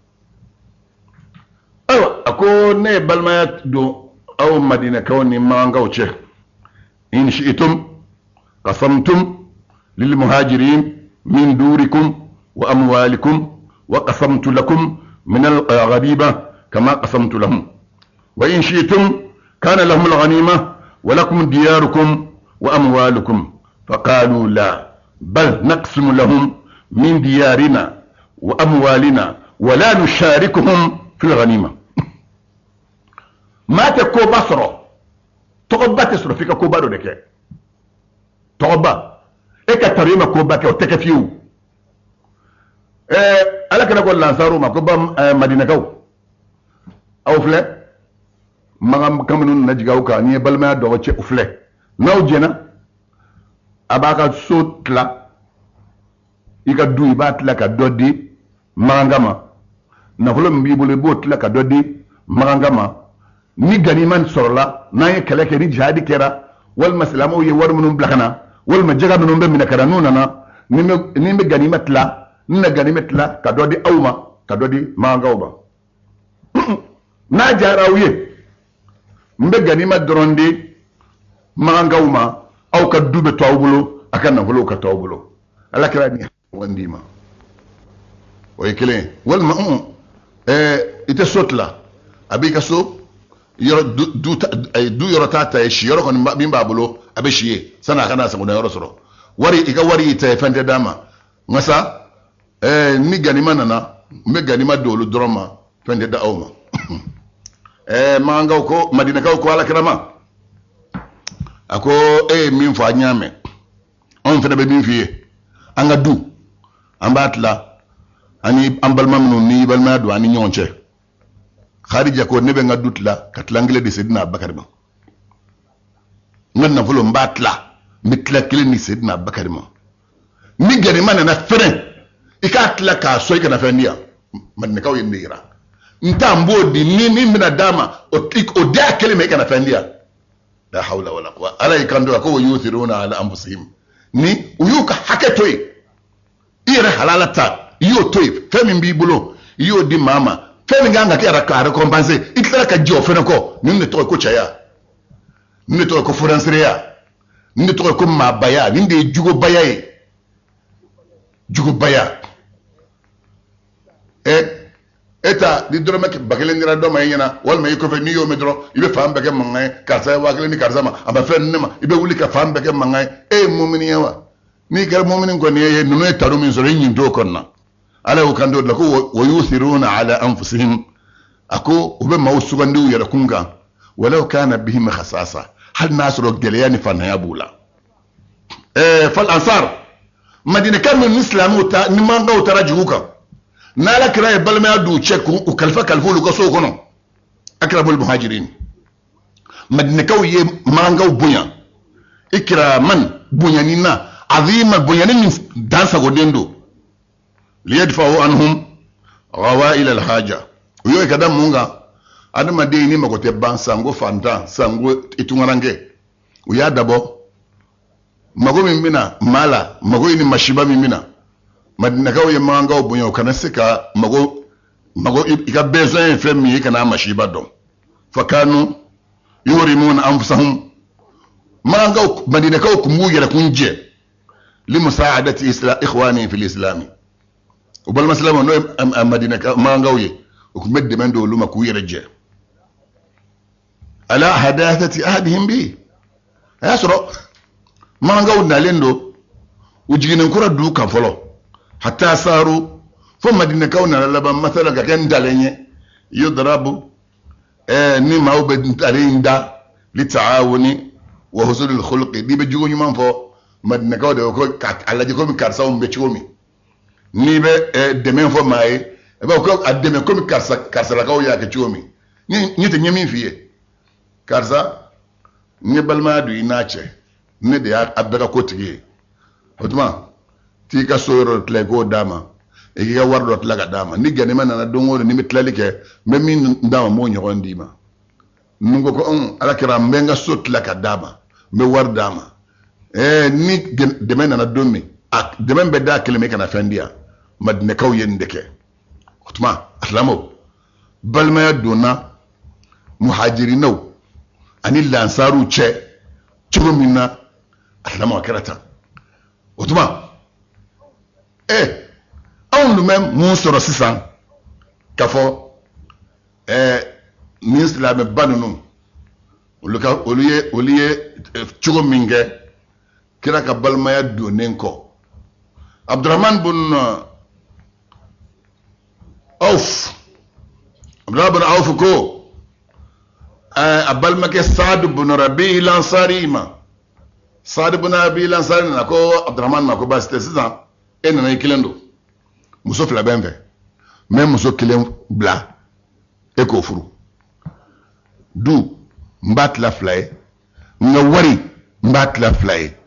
ayiwa, a ko ne ye balimaya don aw Madinɛkaw ni Makankaw cɛ. In shi'tum qasamtum lil muhajirin min durikum wa amwalikum wa qasamtu lakum min al-ghaniba kama qasamtu lahum, wa in shi'tum kana lahum al-ghanima wa lakum diyarukum wa amwalukum. Faqalu la, bal naqsimu lahum min diyarina wa amwalina wa la nusharikuhum fil ghanima. Maa tɛ koba sɔrɔ, tɔgɔba tɛ sɔrɔ f'i ka koba dɔ de kɛ. Tɔgɔba, e ka tari ma koba kɛ, o tɛ kɛ fiyewu. Ala kira ko lansaru ma ko ba madinakaw, aw filɛ makan minnu nana jigin aw kan, n'i ye balimaya dɔgɔ cɛ, o filɛ n'aw jɛna, a b'a ka so tila, i ka du i b'a tila ka dɔ di makanka ma, nafolo min b'i bolo i b'o tila ka dɔ di makanka ma. Ni ganima sɔrɔla, n'an ye kɛlɛ kɛ, ni jihadi kɛra, walima silamɛw ye wari minnu bila ka na, walima jaga minnu bɛ minɛ ka na, n'u nana, ni n bɛ ganima tila, n na ganima tila ka dɔ di aw ma, ka dɔ di makankaw ma. N'a diyara aw ye, n bɛ ganima dɔrɔn di makankaw ma, aw ka du bɛ to aw bolo, a ka nafolow ka to aw bolo. Ala kira ni ɲɔgɔn d'i ma, o ye kelen ye. Walima i tɛ so tila, a b'i ka so yɔrɔ du yɔrɔ t'a ta ye, si yɔrɔ kɔni min b'a bolo a bɛ si yen sanni a ka n'a sagona yɔrɔ sɔrɔ. Wari, i ka wari y'i ta ye, fɛn tɛ d'a ma. Nka sa ni ganima nana, n bɛ ganima di olu dɔrɔn ma, fɛn tɛ da aw ma. Makankaw ko, madinakaw ko ala kira ma, a ko e ye min fɔ an y'a mɛn, anw fana bɛ min f'i ye, an ka du an b'a tila ani an balima minnu ni balimaya don an ni ɲɔgɔn cɛ. Kharija ko ne bɛ n ka du tila ka tila kelen di Sedina Abubakari ma, n ka nafolo n b'a tila, n bɛ tila kelen di Sedina Abubakari ma. Ni ganima nana fɛnɛ, i k'a tila k'a sɔn, i kana fɛn di yan. Madinakaw ye nin de yira, n ta n b'o di, ni min bɛna d'a ma o d'a kelen ma, i kana fɛn di yan. La hawla wala quwwata. Ala y'i kanto a ko wa yuthiruna ala anfusihim, ni u y'u ka hakɛ to yen, i yɛrɛ halala ta i y'o to yen, fɛn min b'i bolo i y'o di maa ma, fɛn min kan ka kɛ yɛrɛ k'a récompenser, i tilara ka jɛ o fɛnɛ kɔ. Nin de tɔgɔ ye ko cɛya, nin de tɔgɔ ye ko furansereya, nin de tɔgɔ ye ko maabaya, nin de ye jugobaya ye, jugobaya. E ta ni dɔrɔmɛ 1000 dira dɔ ma i ɲɛna walima i kɔfɛ, n'i y'o mɛn dɔrɔn i bɛ fan bɛɛ kɛ mankan ye, karisa ye 1000 di karisa ma, a ma fɛn di ne ma, i bɛ wuli ka fan bɛɛ kɛ mankan ye. E ye mumini ye wa? N'i kɛra mumini kɔni ye, ninnu ye tanu min sɔrɔ, i ɲin t'o kɔnɔna. Ala y'o kanto la ko wa yuthiruna ala anfusihim, a ko u bɛ maaw sugandi u yɛrɛ kun kan, walaw kana bihim khasasa, hali n'a sɔrɔ gɛlɛya ni fantanya b'u la. Fal ansar, madinaka min ni silamɛw ta ni mankaw taara jigin u kan, n'ala kira ye balimaya d'u cɛ k'u kalifa kalifa olu ka sow kɔnɔ, akramul muhajirin, madinakaw ye mankaw bonya, ikraman bonyani na, azima bonyani min dansagoden don, liyadfa'u anhum ghawail alhaja. U y'o ka da mun kan? Adamaden ni mago tɛ ban, sango fantan, sango i tunkaranke. U y'a dabɔ mago min bɛna maa la, mago ni masiba min bɛna, madinakaw ye makankaw bonya, u kana se ka mago, mago i ka besoin ye fɛn min ye, i kana masiba dɔn. Fakanu yurimuna anfusahum, makankaw madinakaw kun b'u yɛrɛ kun jɛ limusaadati ikhwani fil islami, o balima silamɛw n'o ye madinaka makankaw ye, u kun bɛ dɛmɛ don olu ma k'u yɛrɛ jɛ. Ala hadathati ahadihim bi, a y'a sɔrɔ makankaw nalen don, u jiginnen kura du kan fɔlɔ, hatta saru, fo madinakaw nana laban masala ka kɛ ntalen ye, yudrabu, ni maaw bɛ ntalen da li taawuni wa husnul khuluqi, n'i bɛ jogo ɲuman fɔ madinakaw de ko k'a lajɛ komi karisaw bɛ cogo min, n'i bɛ dɛmɛ fɔ maa ye, i b'a fɔ ko a dɛmɛ komi karisa karisalakaw y'a kɛ cogo min. N tɛ ɲɛ min f'i ye, karisa n ye balimaya don i n'a cɛ, ne de y'a bɛɛ ka ko tigi ye, o tuma t'i ka so yɔrɔ dɔ tila i k'o d'a ma, i k'i ka wari dɔ tila ka d'a ma, ni ganima nana don o don ni bɛ tilali kɛ, n bɛ min d'a ma n b'o ɲɔgɔn d'i ma. N ko ko ala kɛra, n bɛ n ka so tila ka d'a ma, n bɛ wari d'a ma, ni dɛmɛ nana don min, a dɛmɛ bɛ d'a kelen ma, i kana fɛn di yan. Madinɛkaw ye nin de kɛ. O tuma silamɛw, balimaya donna muhajirinaw ani lansaruw cɛ cogo min na, silamɛw a kɛra tan. O tuma anw dun bɛ mun sɔrɔ sisan k'a fɔ nin silamɛba ninnu olu ye cogo min kɛ kira ka balimaya donnen kɔ. Abdurahman bun Auf, Abdurrahman bin Auf ko a balimakɛ Saad bin Rabi Lansari ma. Saad bin Rabi Lansari nana ko Abdurrahman ma ko baasi tɛ, sisan e nana i kelen don, muso fila bɛ n fɛ, n bɛ muso kelen bila e k'o furu, du n b'a tila fila ye, n ka wari n b'a tila fila ye,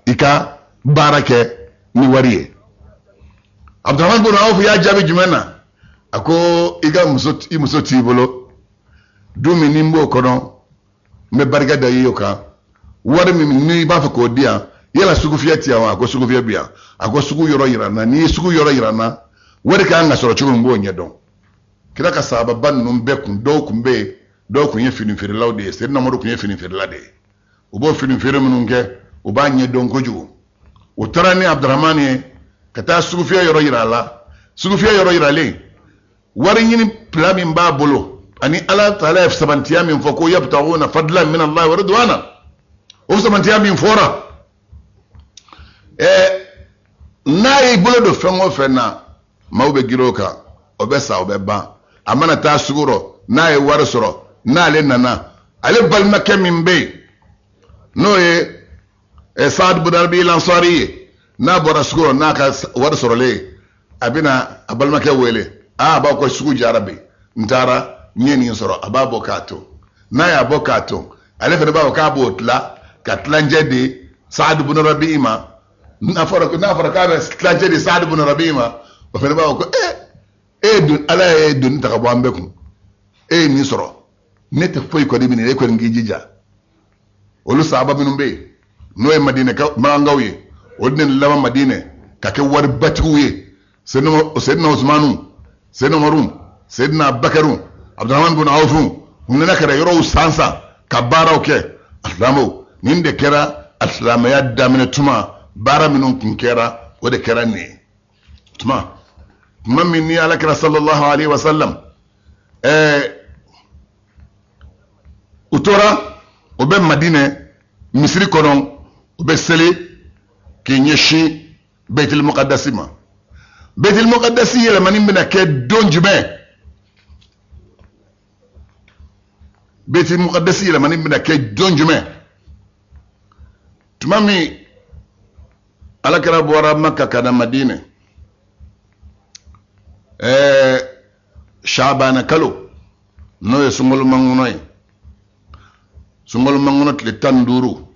i ka baara kɛ ni wari ye. Abdurahman bin Awf y'a jaabi jumɛn na? A ko i ka muso, i muso t'i bolo, du min ni n b'o kɔnɔ, n bɛ barika da i ye o kan. Wari min n'i b'a fɛ k'o di yan, yala sugufiyɛ ti yan wa? A ko sugufiyɛ bi yan. A ko sugu yɔrɔ yira n na, n'i ye sugu yɔrɔ yira n na, wari ka kan ka sɔrɔ cogo min, n b'o ɲɛdɔn. Kira ka sahababa ninnu bɛɛ kun, dɔw kun bɛ yen, dɔw kun ye fini feerelaw de ye. Seyidina Umaru kun ye fini feerela de ye. U b'o fini feere minnu kɛ, u b'a ɲɛdɔn kojugu. U taara ni Abdurahman ye ka taa sugufiyɛ yɔrɔ yira a la. Sugufiyɛ yɔrɔ yiralen, wari ɲini plan min b'a bolo ani Ala taala ye sabantiya min fɔ ko yabtaguna fadlan min Allah wa ridwana, o sabantiya min fɔra, n'a y'i bolo don fɛn o fɛn na, maaw bɛ girin o kan, o bɛ sa, o bɛ ban. A mana taa sugu rɔ, n'a ye wari sɔrɔ, n'ale nana, ale balimakɛ min bɛ yen n'o ye Saad bin Rabi Lansari ye, n'a bɔra sugu rɔ n'a ka wari sɔrɔlen ye, a bɛna a balimakɛ wele. Aa, a b'a ko sugu jara bi, n taara n ye nin sɔrɔ. A b'a bɔ k'a to. N'a y'a bɔ k'a to, ale fana b'a fɔ k'a b'o tila ka tilancɛ di Saad bin Rabi ma. N'a fɔra k'a bɛ tilancɛ di Saad bin Rabi ma, o fana b'a fɔ ko e dun, Ala ye doni ta ka bɔ an bɛɛ kun, e ye nin sɔrɔ, ne tɛ foyi kɔni minɛ, e kɔni k'i jija. Olu sahaba minnu bɛ yen n'o ye Madinɛ makankaw ye, olu de laban Madinɛ ka kɛ waribatigiw ye. Seyidina Usumanu, Seyidina Umaru, Seyidina Abubakaru, Abdurahman bin Awfu, u nana ka na yɔrɔw san san ka baaraw kɛ. Alisilamɛw, nin de kɛra alisilamɛya daminɛ tuma, baara minnu tun kɛra, o de kɛra nin ye. Tuma min ni Ala kira sallallahu alaihi wa sallam, u tora u bɛ Madinɛ misiri kɔnɔ, u bɛ seli k'i ɲɛsin Baitul Muqaddasi ma. Baitul Muqaddasi yɛlɛmani bɛna kɛ don jumɛn? Baitul Muqaddasi yɛlɛmani bɛna kɛ don jumɛn? Tuma min Ala kira bɔra Maka ka na Madinɛ, Shabana kalo, n'o ye sunkalo makɔnɔ ye, sunkalo makɔnɔ tile 15,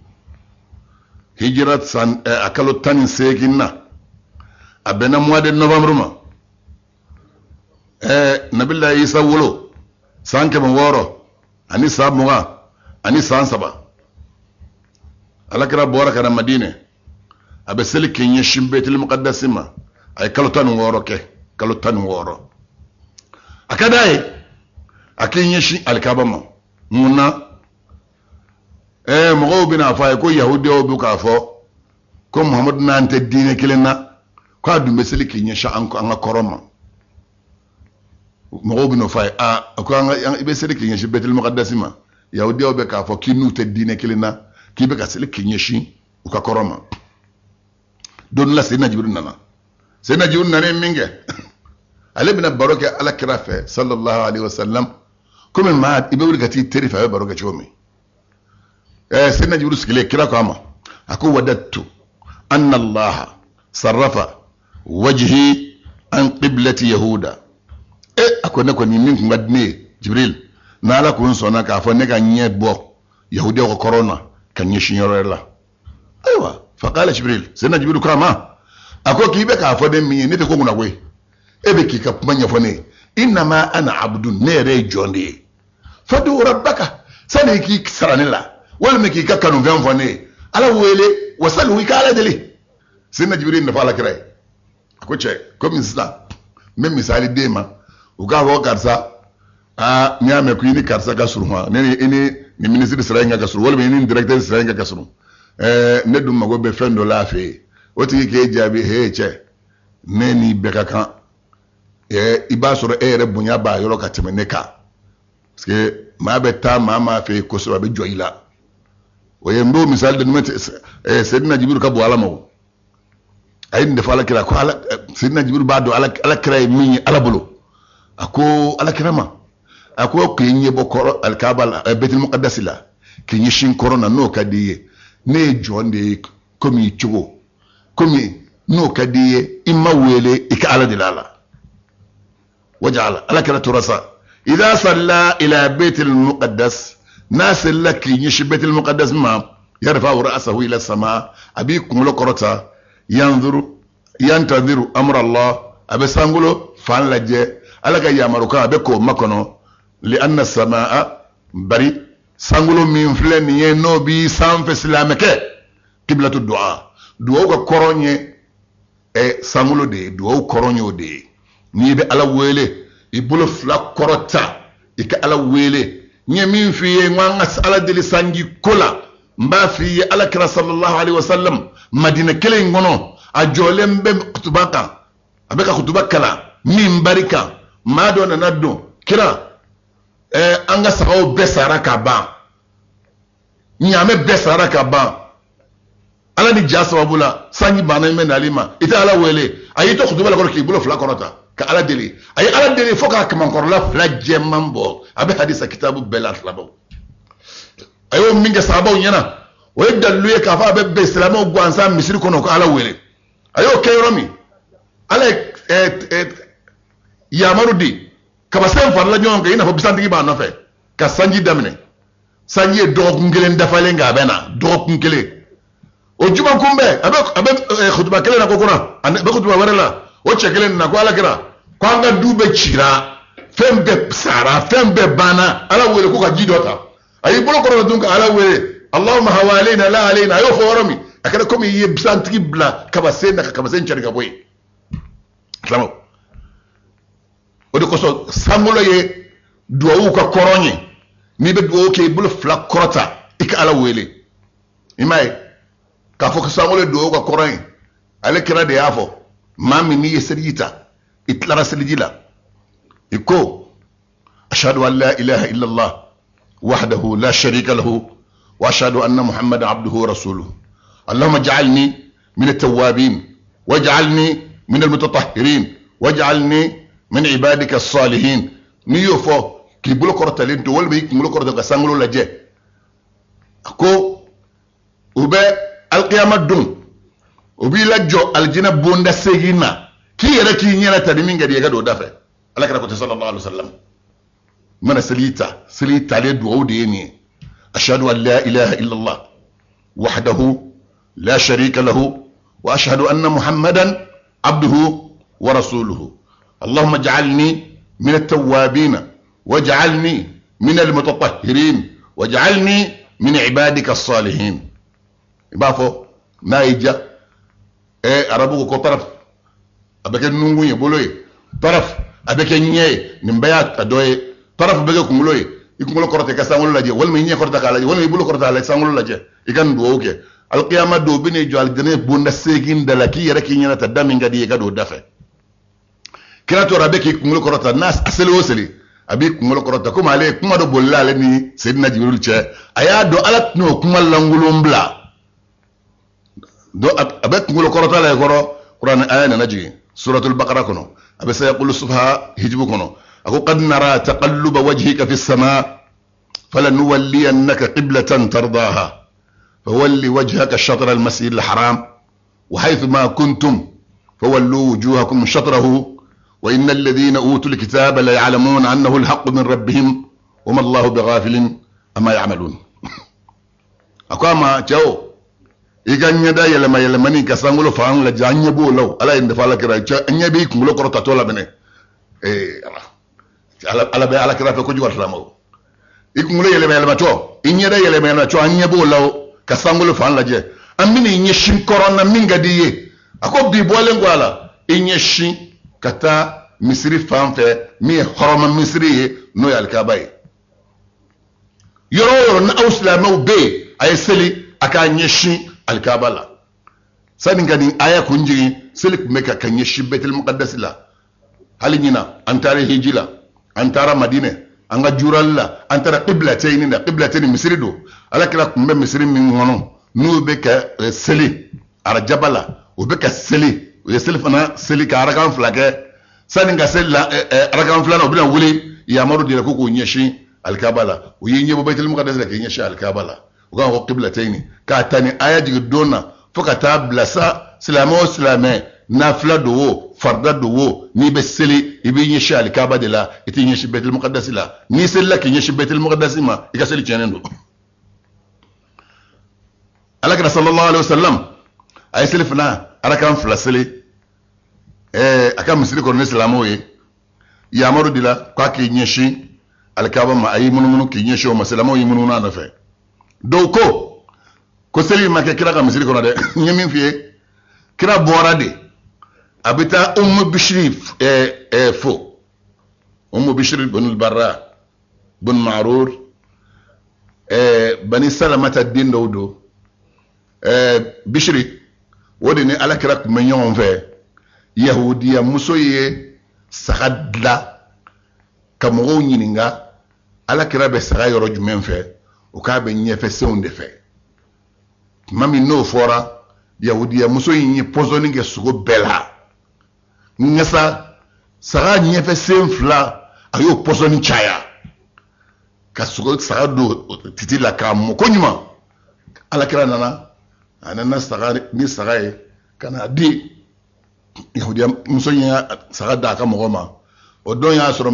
hijira san, a kalo 18 na, a bɛnna mois de novembre ma. Nabila Isa wolo san 623. Ala kira bɔra ka na Madinɛ, a bɛ seli k'i ɲɛsin Baitul Muqaddasi ma. A ye kalo 16 kɛ, kalo 16. A ka d'a ye a k'i ɲɛsin alikaba ma. Mun na? Mɔgɔw bɛna fɔ a ye ko yahudiyaw bɛ k'a fɔ ko Muhamadu n'an tɛ diinɛ kelen na, k'a dun bɛ seli k'i ɲɛsin an ka kɔrɔn ma. Mɔgɔw bɛn'o fɔ a ye, aa, a ko i bɛ seli k'i ɲɛsin Baitul Muqaddasi ma, yahudiyaw bɛ k'a fɔ k'i n'u tɛ diinɛ kelen na, k'i bɛ ka seli k'i ɲɛsin u ka kɔrɔn ma. Don dɔ la, Seyidina Jibril nana. Seyidina Jibril nana min kɛ, ale bɛna baro kɛ Ala kira fɛ sallallahu alaihi wasallam, komi maa i bɛ wuli ka t'i teri fɛ, a bɛ baro kɛ cogo min. Seyidina Jibril sigilen, kira ko a ma, a ko wadattu anna Allaha sarrafa wajhi an qiblati yahuda. A ko ne kɔni min tun ka di ne ye Jibril, n'Ala kun sɔnna k'a fɔ ne ka ɲɛ bɔ yahudiyaw ka kɔrɔn na ka ɲɛsin yɔrɔ wɛrɛ la. Ayiwa, faqala Jibril, Seyidina Jibril ko a ma, a ko k'i bɛ k'a fɔ ne min ye, ne tɛ ko kunna koyi, e bɛ k'i ka kuma ɲɛfɔ ne ye. Innama ana abdun, ne yɛrɛ ye jɔn de ye. Fadu rabbaka, sani i k'i sara ne la walima k'i ka kanufɛn fɔ ne ye, Ala wele, wasali, i ka Ala deli. Seyidina Jibril nafa Ala kira ye. A ko cɛ, komi sisan n bɛ misali d'e ma, u k'a fɔ karisa, aa, n'i y'a mɛn ko i ni karisa ka surun, wa ne ni i ni nin minisiri sira in ka surun, walima i ni directeur sira in ka surun, ne dun mago bɛ fɛn dɔ la a fɛ yen, o tigi k'e jaabi, he cɛ, ne n'i bɛɛ ka kan, i b'a sɔrɔ e yɛrɛ bonya b'a yɔrɔ ka tɛmɛ ne kan, parce que maa bɛ taa maa maa fɛ yen kosɛbɛ, a bɛ jɔ i la. O ye n b'o misali di, Seyidina Jibril ka bon Ala ma o. A ye nin de fɔ ala kira ko ala Seydina Jibril b'a dɔn ala kira ye min ye ala bolo. A ko ala kira ma, a ko k'i ɲɛ bɔ kɔrɔ alikaba la, Baitul Muqaddas la, k'i ɲɛsin kɔrɔn na, n'o ka di i ye. Ne ye jɔn de ye komi i cogo, komi n'o ka di i ye, i ma wele i ka ala deli a la. Wajala ala kira tora sa, idha salla ila Baitul Muqaddas, n'a selila k'i ɲɛsin Baitul Muqaddas ma, yarfa'u ra'sahu ila sama, a b'i kunkolo kɔrɔta, yanzuru yantadiru amra Allah, a bɛ sankolo fan lajɛ, ala ka yamarukan a bɛ k'o makɔnɔ. Li anna samaa, bari sankolo min filɛ nin ye, n'o b'i sanfɛ silamɛkɛ, kiblatu du'a, duwawu ka kɔrɔn ye sankolo de ye, duwawu kɔrɔn y'o de ye. N'i bɛ ala wele, i bolo fila kɔrɔta i ka ala wele. N ye min f'i ye, n ko an ka ala deli sanji ko la, n b'a f'i ye, ala kira sallallahu alaihi wasallam Madina kelen in kɔnɔ, a jɔlen bɛ kutuba kan, a bɛ ka kutuba kalan minbari kan, maa dɔ nana don, kira, an ka sagaw bɛɛ sara ka ban, ɲaamɛ bɛɛ sara ka ban, ala ni ja sababu la sanji banna, i bɛ nali ma, i tɛ ala wele. A y'i to kutuba la kɔrɔ k'i bolo fila kɔrɔta ka ala deli. A ye ala deli fo k'a kamankɔrɔla fila jɛman bɔ. A bɛ hadisa kitabu bɛɛ la silamɛw. A y'o min kɛ sahabaw ɲɛna, o ye dalilu ye k'a fɔ a bɛ bɛn silamɛw gansan misiri kɔnɔ ko ala wele. A y'o kɛ yɔrɔ min, ala ye yamaru di, kabasen farala ɲɔgɔn kan i n'a fɔ bisantigi b'a nɔfɛ ka sanji daminɛ. Sanji ye dɔgɔkun kelen dafalen kɛ, a bɛ na dɔgɔkun kelen. O juma kunbɛn, a bɛ kutuba kelen na ko kura, a bɛ kutuba wɛrɛ la, o cɛ kelen nana ko ala kira, ko an ka du bɛɛ cira, fɛn bɛɛ sara, fɛn bɛɛ banna, ala wele ko ka ji dɔ ta. A y'i bolo kɔrɔta dun ka ala wele, Allahumma hawalena la alena. A y'o fɔ yɔrɔ min, a kɛra komi i ye bisantigi bila kabasen na ka kabasen cɛri ka bɔ yen. Silamɛw, o de kosɔn sankolo ye duwawu ka kɔrɔn ye. N'i bɛ duwawu kɛ, i bolo fila kɔrɔta i ka ala wele. I m'a ye k'a fɔ ko sankolo ye duwawu ka kɔrɔn ye, ale kira de y'a fɔ, maa min n'i ye seliji ta, i tilara seliji la, i ko ashhadu an la ilaha illallah wahdahu la sharika lahu wa ashhadu anna muhammadan abduhu wa rasuluhu, allahumma ja'alni min at-tawwabin waj'alni min al-mutatahhirin waj'alni min ibadika as-salihin. N'i y'o fɔ k'i bolo kɔrɔtalen to, walima i kunkolo kɔrɔta ka sankolo lajɛ, a ko u bɛ alikiyama don, u b'i lajɔ alijinɛ bonda segin na, k'i yɛrɛ k'i ɲɛna ta ni min ka di ye, i ka don o da fɛ. Ala kira ko ten sallallahu alaihi wasallam. Mana seli ta, seli talen dugawu de ye nin ye: ashhadu an la ilaha illallah wahdahu la sharika lahu wa ashhadu anna muhammadan abduhu wa rasuluhu, allahumma ij'alni min at-tawwabin waj'alni min al-mutatahhirin waj'alni min ibadika as-salihin. I b'a fɔ n'a y'i ja, arabu ko taraf a bɛ kɛ nunkun ye, bolo ye, taraf a bɛ kɛ ɲɛ ye, nin bɛɛ y'a dɔ ye. Taraf bɛ kɛ kunkolo ye, i kunkolo kɔrɔta i ka sankolo lajɛ, walima i ɲɛ kɔrɔta k'a lajɛ, walima i bolo kɔrɔta k'a lajɛ, sankolo lajɛ, i ka nin dugawu kɛ. Alikiyama don, u bɛ n'i jɔ alijinɛ bonda seegin da la, k'i yɛrɛ k'i ɲɛna ta da min ka di i ye, i ka don o da fɛ. Kira tora a bɛ k'i kunkolo kɔrɔta, n'a seli o seli, a b'i kunkolo kɔrɔta, komi ale kuma dɔ bolila ale ni Seydina Jibril cɛ, a y'a dɔn ala tɛna o kuma lankolon bila. Donc a bɛ kunkolo kɔrɔta la kɔrɔ, kuranɛ aya nana jigin suratul bakara kɔnɔ, a bɛ sayaqulu sufaha hijibu kɔnɔ, a ko qad nara taqalluba wajhika fi sama falanuwalliyannaka qiblatan tardaha fawalli wajhaka shatra almasjid alharam wa haythuma kuntum fawallu wujuhakum shatrahu wa inna alladhina utul kitaba la ya'lamuna annahu alhaqqu min rabbihim wa ma Allahu bighafilin amma ya'malun. A ko a ma, cɛw, i ka ɲɛda yɛlɛma yɛlɛmani ka sankolo fan lajɛ, an ɲɛ b'o la o. Ala ye nin dafa ala kira cɛ, an ɲɛ b'i kunkolo kɔrɔtatɔ la minɛ. Ee ala, ala bɛ ala kira fɛ kojugu. A silamɛw, i kunkolo yɛlɛma yɛlɛmatɔ, i ɲɛda yɛlɛma yɛlɛmatɔ, an ɲɛ b'o la o, ka sankolo fan lajɛ, an bɛna i ɲɛsin kɔrɔn na min ka di i ye. A ko bi bɔlen kɔ a la, i ɲɛsin ka taa misiri fan fɛ min ye hɔrɔma misiri ye, n'o ye alikaba ye. Yɔrɔ o yɔrɔ ni aw silamɛw bɛ yen, a ye seli a k'a ɲɛsin alikaba la. Sani ka nin aya kun jigin, seli tun bɛ ka ɲɛsin Baitul Muqaddas la. Hali ɲina an taara hiji la, an taara Madinɛ, an ka jurali la, an taara qiblatayni na. Qiblatayni misiri don, alakira tun bɛ misiri min kɔnɔ n'u bɛ ka seli arajaba la. U bɛ ka seli, u ye selifana seli ka arakan fila kɛ. Sani ka seli la, arakan filanan, u bɛna wuli, yamaru dira ko k'u ɲɛsin alikaba la. U y'i ɲɛbɔ Baitul Muqaddas la k'i ɲɛsin alikaba la. U k'a fɔ qiblatayni, k'a ta ni aya jigin don na fo ka taa bila sa, silamɛ o silamɛ, nafila don o, farida don o, n'i bɛ seli, i b'i ɲɛsin alikaba de la, i t'i ɲɛsin Baitul Muqaddas la. N'i selila k'i ɲɛsin Baitul Muqaddas ma, i ka seli tiɲɛnen don. Alakira sallallahu alaihi wasallam a ye seli fana arakan fila seli a ka misiri kɔnɔ ni silamɛw ye. Yamaru dila k'a k'i ɲɛsin alikaba ma, a y'i munumunu k'i ɲɛsin o ma, silamɛw y'i munumunu a nɔfɛ. Dɔw ko seli ma kɛ kira ka misiri kɔnɔ dɛ. N ye min f'i ye, kira bɔra de, a bɛ taa Umu Bishiri fo, Umu Bishiri bun Barra bun Ma'rur, Bani Salamata den dɔw don. Bishiri o de ni alakira tun bɛ ɲɔgɔn fɛ. Yahudiya muso ye saga dilan ka mɔgɔw ɲininka alakira bɛ saga yɔrɔ jumɛn fɛ, o k'a bɛ ɲɛfɛ senw de fɛ. Tuma min n'o fɔra, yahudiya muso in ye pɔsɔni kɛ sogo bɛɛ la. Nka sa, saga ɲɛfɛ sen fila, a y'o pɔsɔni caya ka sogo saga don titi la k'a mɔ koɲuman. Alakira nana, a nana saga ni saga ye ka n'a di yahudiya muso in ya saga d'a ka mɔgɔ ma. O don y'a sɔrɔ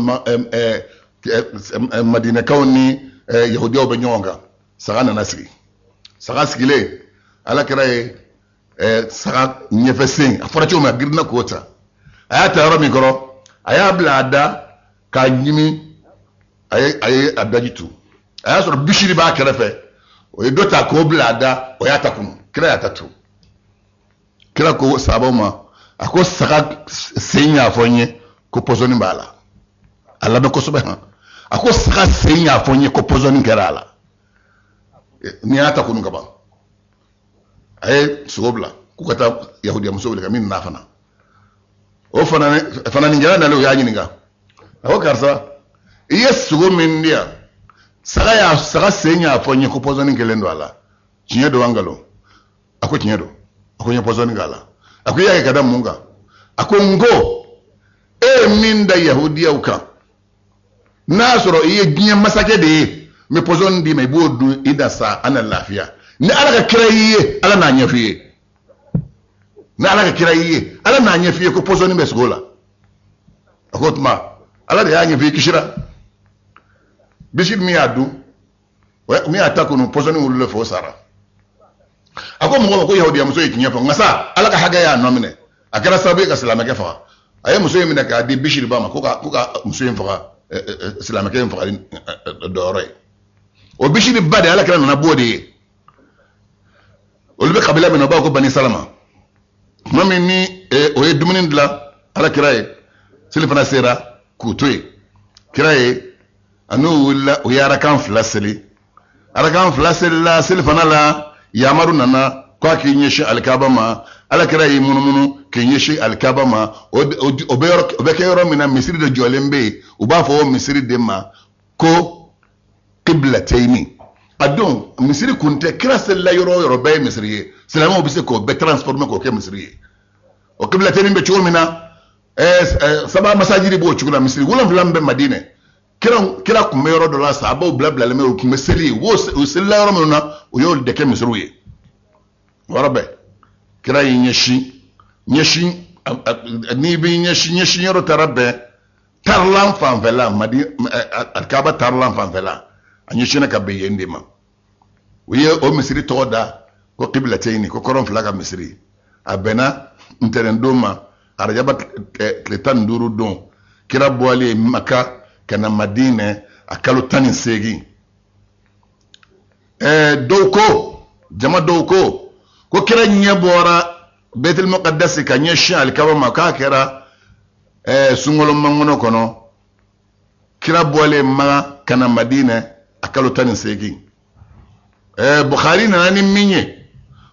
madinɛkaw ni yahudiyaw bɛ ɲɔgɔn kan. Saga nana sigi. Saga sigilen, alakira ye saga ɲɛfɛ sen, a fɔra cogo min, a girinna k'o ta. A y'a ta yɔrɔ min kɔrɔ, a y'a bila a da k'a ɲimi, a ye a daji tu. A y'a sɔrɔ Bisiri b'a kɛrɛfɛ, o ye dɔ ta k'o bila a da, o y'a ta kunu. Kira y'a ta tu. Kira ko sabaw ma, a ko saga sen y'a fɔ n ye ko pɔsɔni b'a la. A lamɛn kosɛbɛ han. A ko saga sen y'a fɔ n ye ko pɔsɔni kɛra a la. N'i y'a ta kunu ka ban, a ye sogo bila k'u ka taa yahudiya muso wele ka min n'a fana. O fana fananikɛla nalen, o y'a ɲininka, a ko karisa, i ye sogo min di yan, saga y'a saga sen y'a fɔ n ye ko pɔsɔni kɛlen don a la, tiɲɛ don wa nkalon? A ko tiɲɛ don. A ko n ye pɔsɔni k'a la. A ko i y'a kɛ ka da mun kan? A ko n ko e ye min da yahudiyaw kan, n'a sɔrɔ i ye diɲɛ masakɛ de ye, n bɛ pɔsɔni d'i ma, i b'o dun, i da sa, an na lafiya. Ni Ala ka kira y'i ye, Ala n'a ɲɛf'i ye. Ni Ala ka kira y'i ye, Ala n'a ɲɛf'i ye ko pɔsɔni bɛ sogo la. A ko o tuma Ala de y'a ɲɛf'i ye, kisira. Bisi min y'a dun, min y'a ta kunu, pɔsɔni wulila fo sara. A ko mɔgɔ ma ko yahudiyamuso ye tiɲɛ fɔ, nka sa Ala ka hakɛ y'a nɔ minɛ, a kɛra sababu ye ka silamɛkɛ faga. A ye muso in minɛ k'a di Bisiri ba ma ko ka muso in faga, silamɛkɛ in fagali dɔyɔrɔ ye. O Bisiri ba de, Ala kira nana b'o de ye. Olu bɛ kabila min na, u b'a fɔ ko Bani Salama. Tuma min ni o ye dumuni dilan Ala kira ye, seli fana sera k'u to yen, kira ye a n'u wulila, u ye arakan fila seli. Arakan fila selila seli fana la, yamaru nana k'a k'i ɲɛsin alikaba ma. Alakira y'i munumunu k'i ɲɛsin alikaba ma. O bɛ yɔrɔ, o bɛ kɛ yɔrɔ min na, misiri de jɔlen bɛ yen, u b'a fɔ o misiri de ma ko qiblatayni. A don misiri kun tɛ, kira selila yɔrɔ o yɔrɔ bɛɛ ye misiri ye. Silamɛw bɛ se k'o bɛɛ transformer k'o kɛ misiri ye. O qiblatayni bɛ cogo min na, saba masajiri b'o cogo la. Misiri 7 min bɛ Madinɛ, kira kun bɛ yɔrɔ dɔ la, sahabaw bila bilalen bɛ, u kun bɛ seli, u b'o u selila yɔrɔ minnu na, u y'olu de kɛ misiriw ye. O yɔrɔ bɛɛ, kira y'i ɲɛsin, n'i b'i ɲɛsin, ɲɛsin yɔrɔ taara bɛn tarilan fanfɛla, Madi alikaba tarilan fanfɛla, a ɲɛsinna ka bɛn yen de ma. U ye o misiri tɔgɔ da ko qiblatayni, ko kɔrɔn fila ka misiri. A bɛnna ntɛnɛndon ma, arajaba tile 15 don, kira bɔlen Maka ka na Madinɛ a kalo 18. Dɔw ko, jama dɔw ko kira ɲɛ bɔra Baitul Muqaddasi ka ɲɛsin alikaba ma, k'a kɛra sunkalo mankɔnɔ kɔnɔ, kira bɔlen Maka ka na Madinɛ a kalo 18. Bukhari nana ni min ye,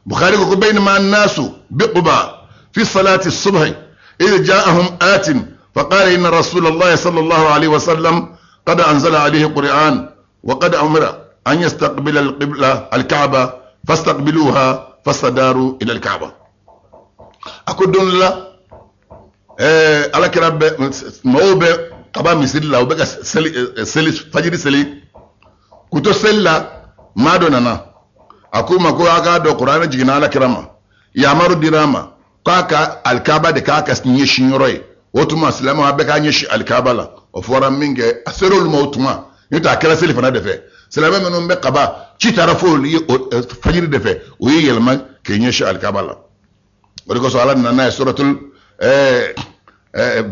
Bukhari ko baynama nasu biquba fi salati subhi idh ja'ahum atin فقال إن رسول الله صلى الله عليه وسلم قد أنزل عليه قرآن وقد أمر أن يستقبل القبلة الكعبة فاستقبلوها، فاستداروا إلى الكعبة. A ko don dɔ la, ala kira bɛ mɔgɔw bɛ kaba misiri la, u bɛ ka seli, seli fajiri seli, k'u to seli la, maa dɔ nana, a k'u ma ko a k'a dɔn kuranɛ jiginna ala kira ma, yamaru dira a ma k'a ka alikaba de k'a ka ɲɛsin yɔrɔ ye. O tuma silamɛw, a bɛɛ k'a ɲɛsin alikaba la. O fɔra min kɛ, a sera olu ma o tuma, n'o tɛ a kɛra seli fana de fɛ. Silamɛ minnu bɛ kaba, ci taara fɔ olu ye fajiri de fɛ, u ye yɛlɛma k'i ɲɛsin alikaba la. O de kosɔn ala nana n'a ye suratul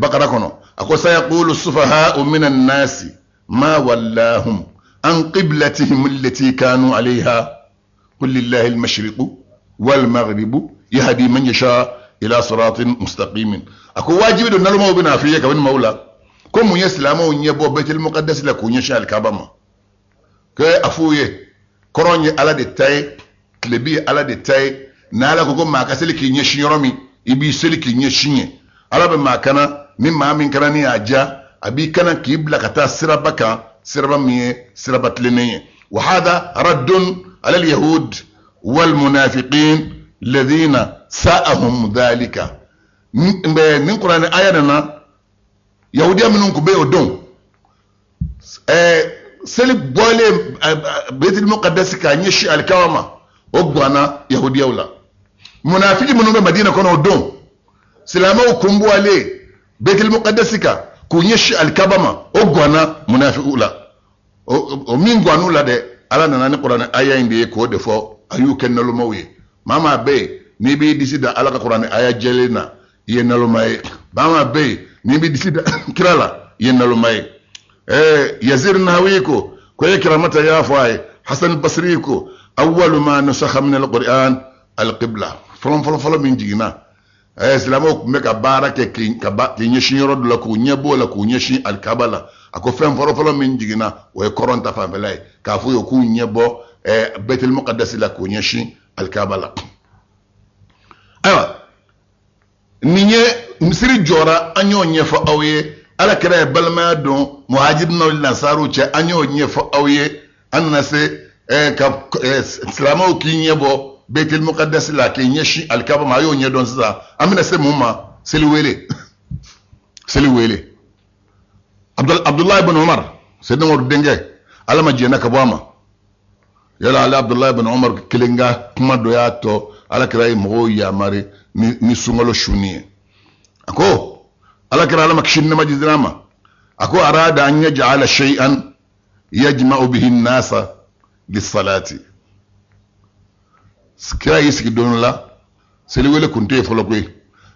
bakara kɔnɔ, a ko sayaqulu sufaha'u minan nasi ma wallahum an qiblatihim allati kanu alayha qul lillahi al-mashriqu wal maghribu yahdi man yasha ila siratin mustaqimin. A ko wajibi don, nalomaw bɛna f'i ye kabini maaw la ko mun ye silamɛw ɲɛbɔ Baitul Muqaddas la k'u ɲɛsin alikaba ma. Ko a f'u ye kɔrɔn ye ala de ta ye, tilebi ye ala de ta ye. N'ala ko ko maa ka seli k'i ɲɛsin yɔrɔ min, i b'i seli k'i ɲɛsin yen. Ala bɛ maa kana ni maa min kana ni y'a diya, a b'i kana k'i bila ka taa siraba kan, siraba min ye siraba tilennen ye. Wa hada raddun ala al-yahud wal munafiqin alladhina sa'ahum dhalika. Nin kuranɛ aya nana yahudiya minnu tun bɛ o don, seli bɔlen Baitul Muqaddas k'a ɲɛsin alikaba ma, o ganna yahudiyaw la. Munafiki minnu bɛ Madina kɔnɔ o don, silamɛw kun bɔlen Baitul Muqaddas kan k'u ɲɛsin alikaba ma, o ganna munafikiw la. O min gann'u la dɛ, ala nana ni kuranɛ aya in de ye k'o de fɔ, a y'u kɛ nalomaw ye. Maa maa bɛ yen n'i b'i disi da ala ka kuranɛ aya jɛlen na, i ye naloma ye. Maa maa bɛ yen n'i b'i disi da kira la, i ye naloma ye. Yazir Nahawi ko ko ye kiramata y'a fɔ a ye. Hasan Basri ko awwalu ma nusakha min al-Qur'an al-qibla. Fɔlɔ fɔlɔ fɔlɔ min jiginna, silamɛw tun bɛ ka baara kɛ k'i ɲɛsin yɔrɔ dɔ la, k'u ɲɛ b'o la, k'u ɲɛsin alikaba la. A ko fɛn fɔlɔ fɔlɔ min jiginna, o ye kɔrɔn ta fanfɛla ye, k'a fɔ ye k'u ɲɛ bɔ Baitul Muqaddas la k'u ɲɛsin alikaba la. Ayiwa, nin ye misiri jɔra, an y'o ɲɛfɔ aw ye. Ala kira ye balimaya don muhajirinaw ni lansaruw cɛ, an y'o ɲɛfɔ aw ye. An nana se ka silamɛw k'i ɲɛ bɔ Baitul Muqaddas la k'i ɲɛsin alikaba ma, a y'o ɲɛdɔn. Sisan an bɛna se mun ma? Seli wele, seli wele. Abdullahi ibn Umar, Seydina Umaru denkɛ, ala ma jɛnna ka bɔ a ma. Yala ale Abdullahi ibn Umar kelen ka kuma dɔ y'a tɔ ala kira ye mɔgɔw yamari ni sunkalo sunni ye. A ko ala kira, ala ma kisi nɛma jidira ma, a ko arada an yaj'ala shay'an yajma'u bihi an-nasa lis-salati. Kira y'i sigi don la, seliwele kun tɛ yen fɔlɔ koyi.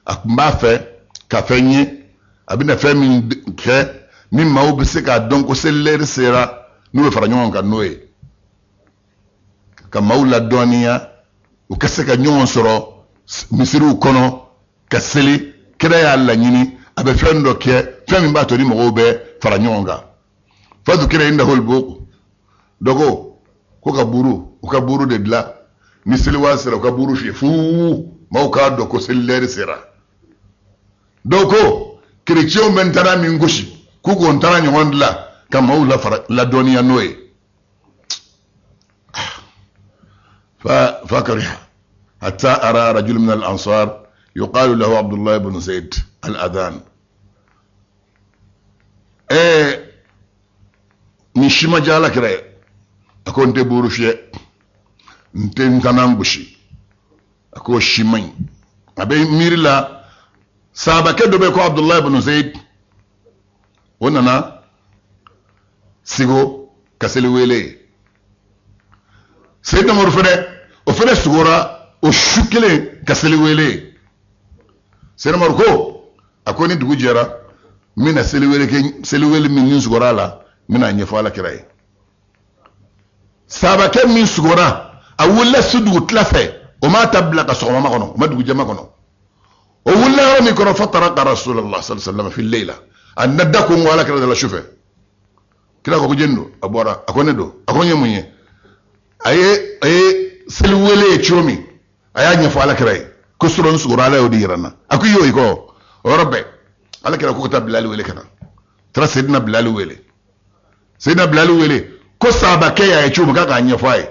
A tun b'a fɛ ka fɛn ye, a bɛna fɛn min kɛ ni maaw bɛ se k'a dɔn ko selilɛri sera, n'u bɛ fara ɲɔgɔn kan n'o ye, ka maaw ladɔnniya u ka se ka ɲɔgɔn sɔrɔ misiriw kɔnɔ ka seli. Kira y'a laɲini a bɛ fɛn dɔ kɛ, fɛn min b'a to ni mɔgɔw bɛ fara ɲɔgɔn kan. Fadukira indahul buq, dɔ ko ko ka buru, u ka buru de dilan, ni seliwa sera u ka buru fiyɛ fuu, maaw k'a dɔn ko selilɛri sera. Dɔw ko kerecɛnw bɛ ntana min gosi, k'u k'o ntana ɲɔgɔn dilan ka maaw lafara ladɔnniya n'o ye. Fakariha hatta ara rajul min al-ansar yuqalu lahu Abdullah ibn Zaid al-adhan. Nin si ma diya ala kira ye. A ko n tɛ buru fiyɛ, n tɛ ntana gosi. A k'o si man ɲi. A bɛ miiri la, sahabakɛ dɔ bɛ ko Abdullah ibn Zaid, o nana sigo ka seli wele ye. Seydina Umaru fɛnɛ, o fɛnɛ sugora o su kelen ka seli wele ye. Seydina Umaru ko, a ko ni dugu jɛra, n bɛna seli wele kɛ, seli wele min ni sugora a la, n bɛna a ɲɛfɔ ala kira ye. Sahabakɛ min sugora, a wulila su dugutila fɛ, o m'a ta bila ka sɔgɔma kɔnɔ, o ma dugujɛ kɔnɔ. O wulila yɔrɔ min kɔrɔ, fataraka Rasulullah sallallahu alaihi wasallam fi layla, a na da ko n ko ala kira da la su fɛ. Kira ko ko jɛni don? A bɔra, a ko ne don. A ko n ye mun ye? A ye seli wele ye cogo min, a y'a ɲɛfɔ ala kira ye ko sɔrɔ n sugora, ala y'o de yira n na. A ko i y'o ye kɔ o yɔrɔ bɛɛ, ala kira ko ka taa Bilali wele ka na. Taara Seydina Bilali wele, Seydina Bilali wele ko sahabakɛ y'a ye cogo min, k'a k'a ɲɛfɔ a ye.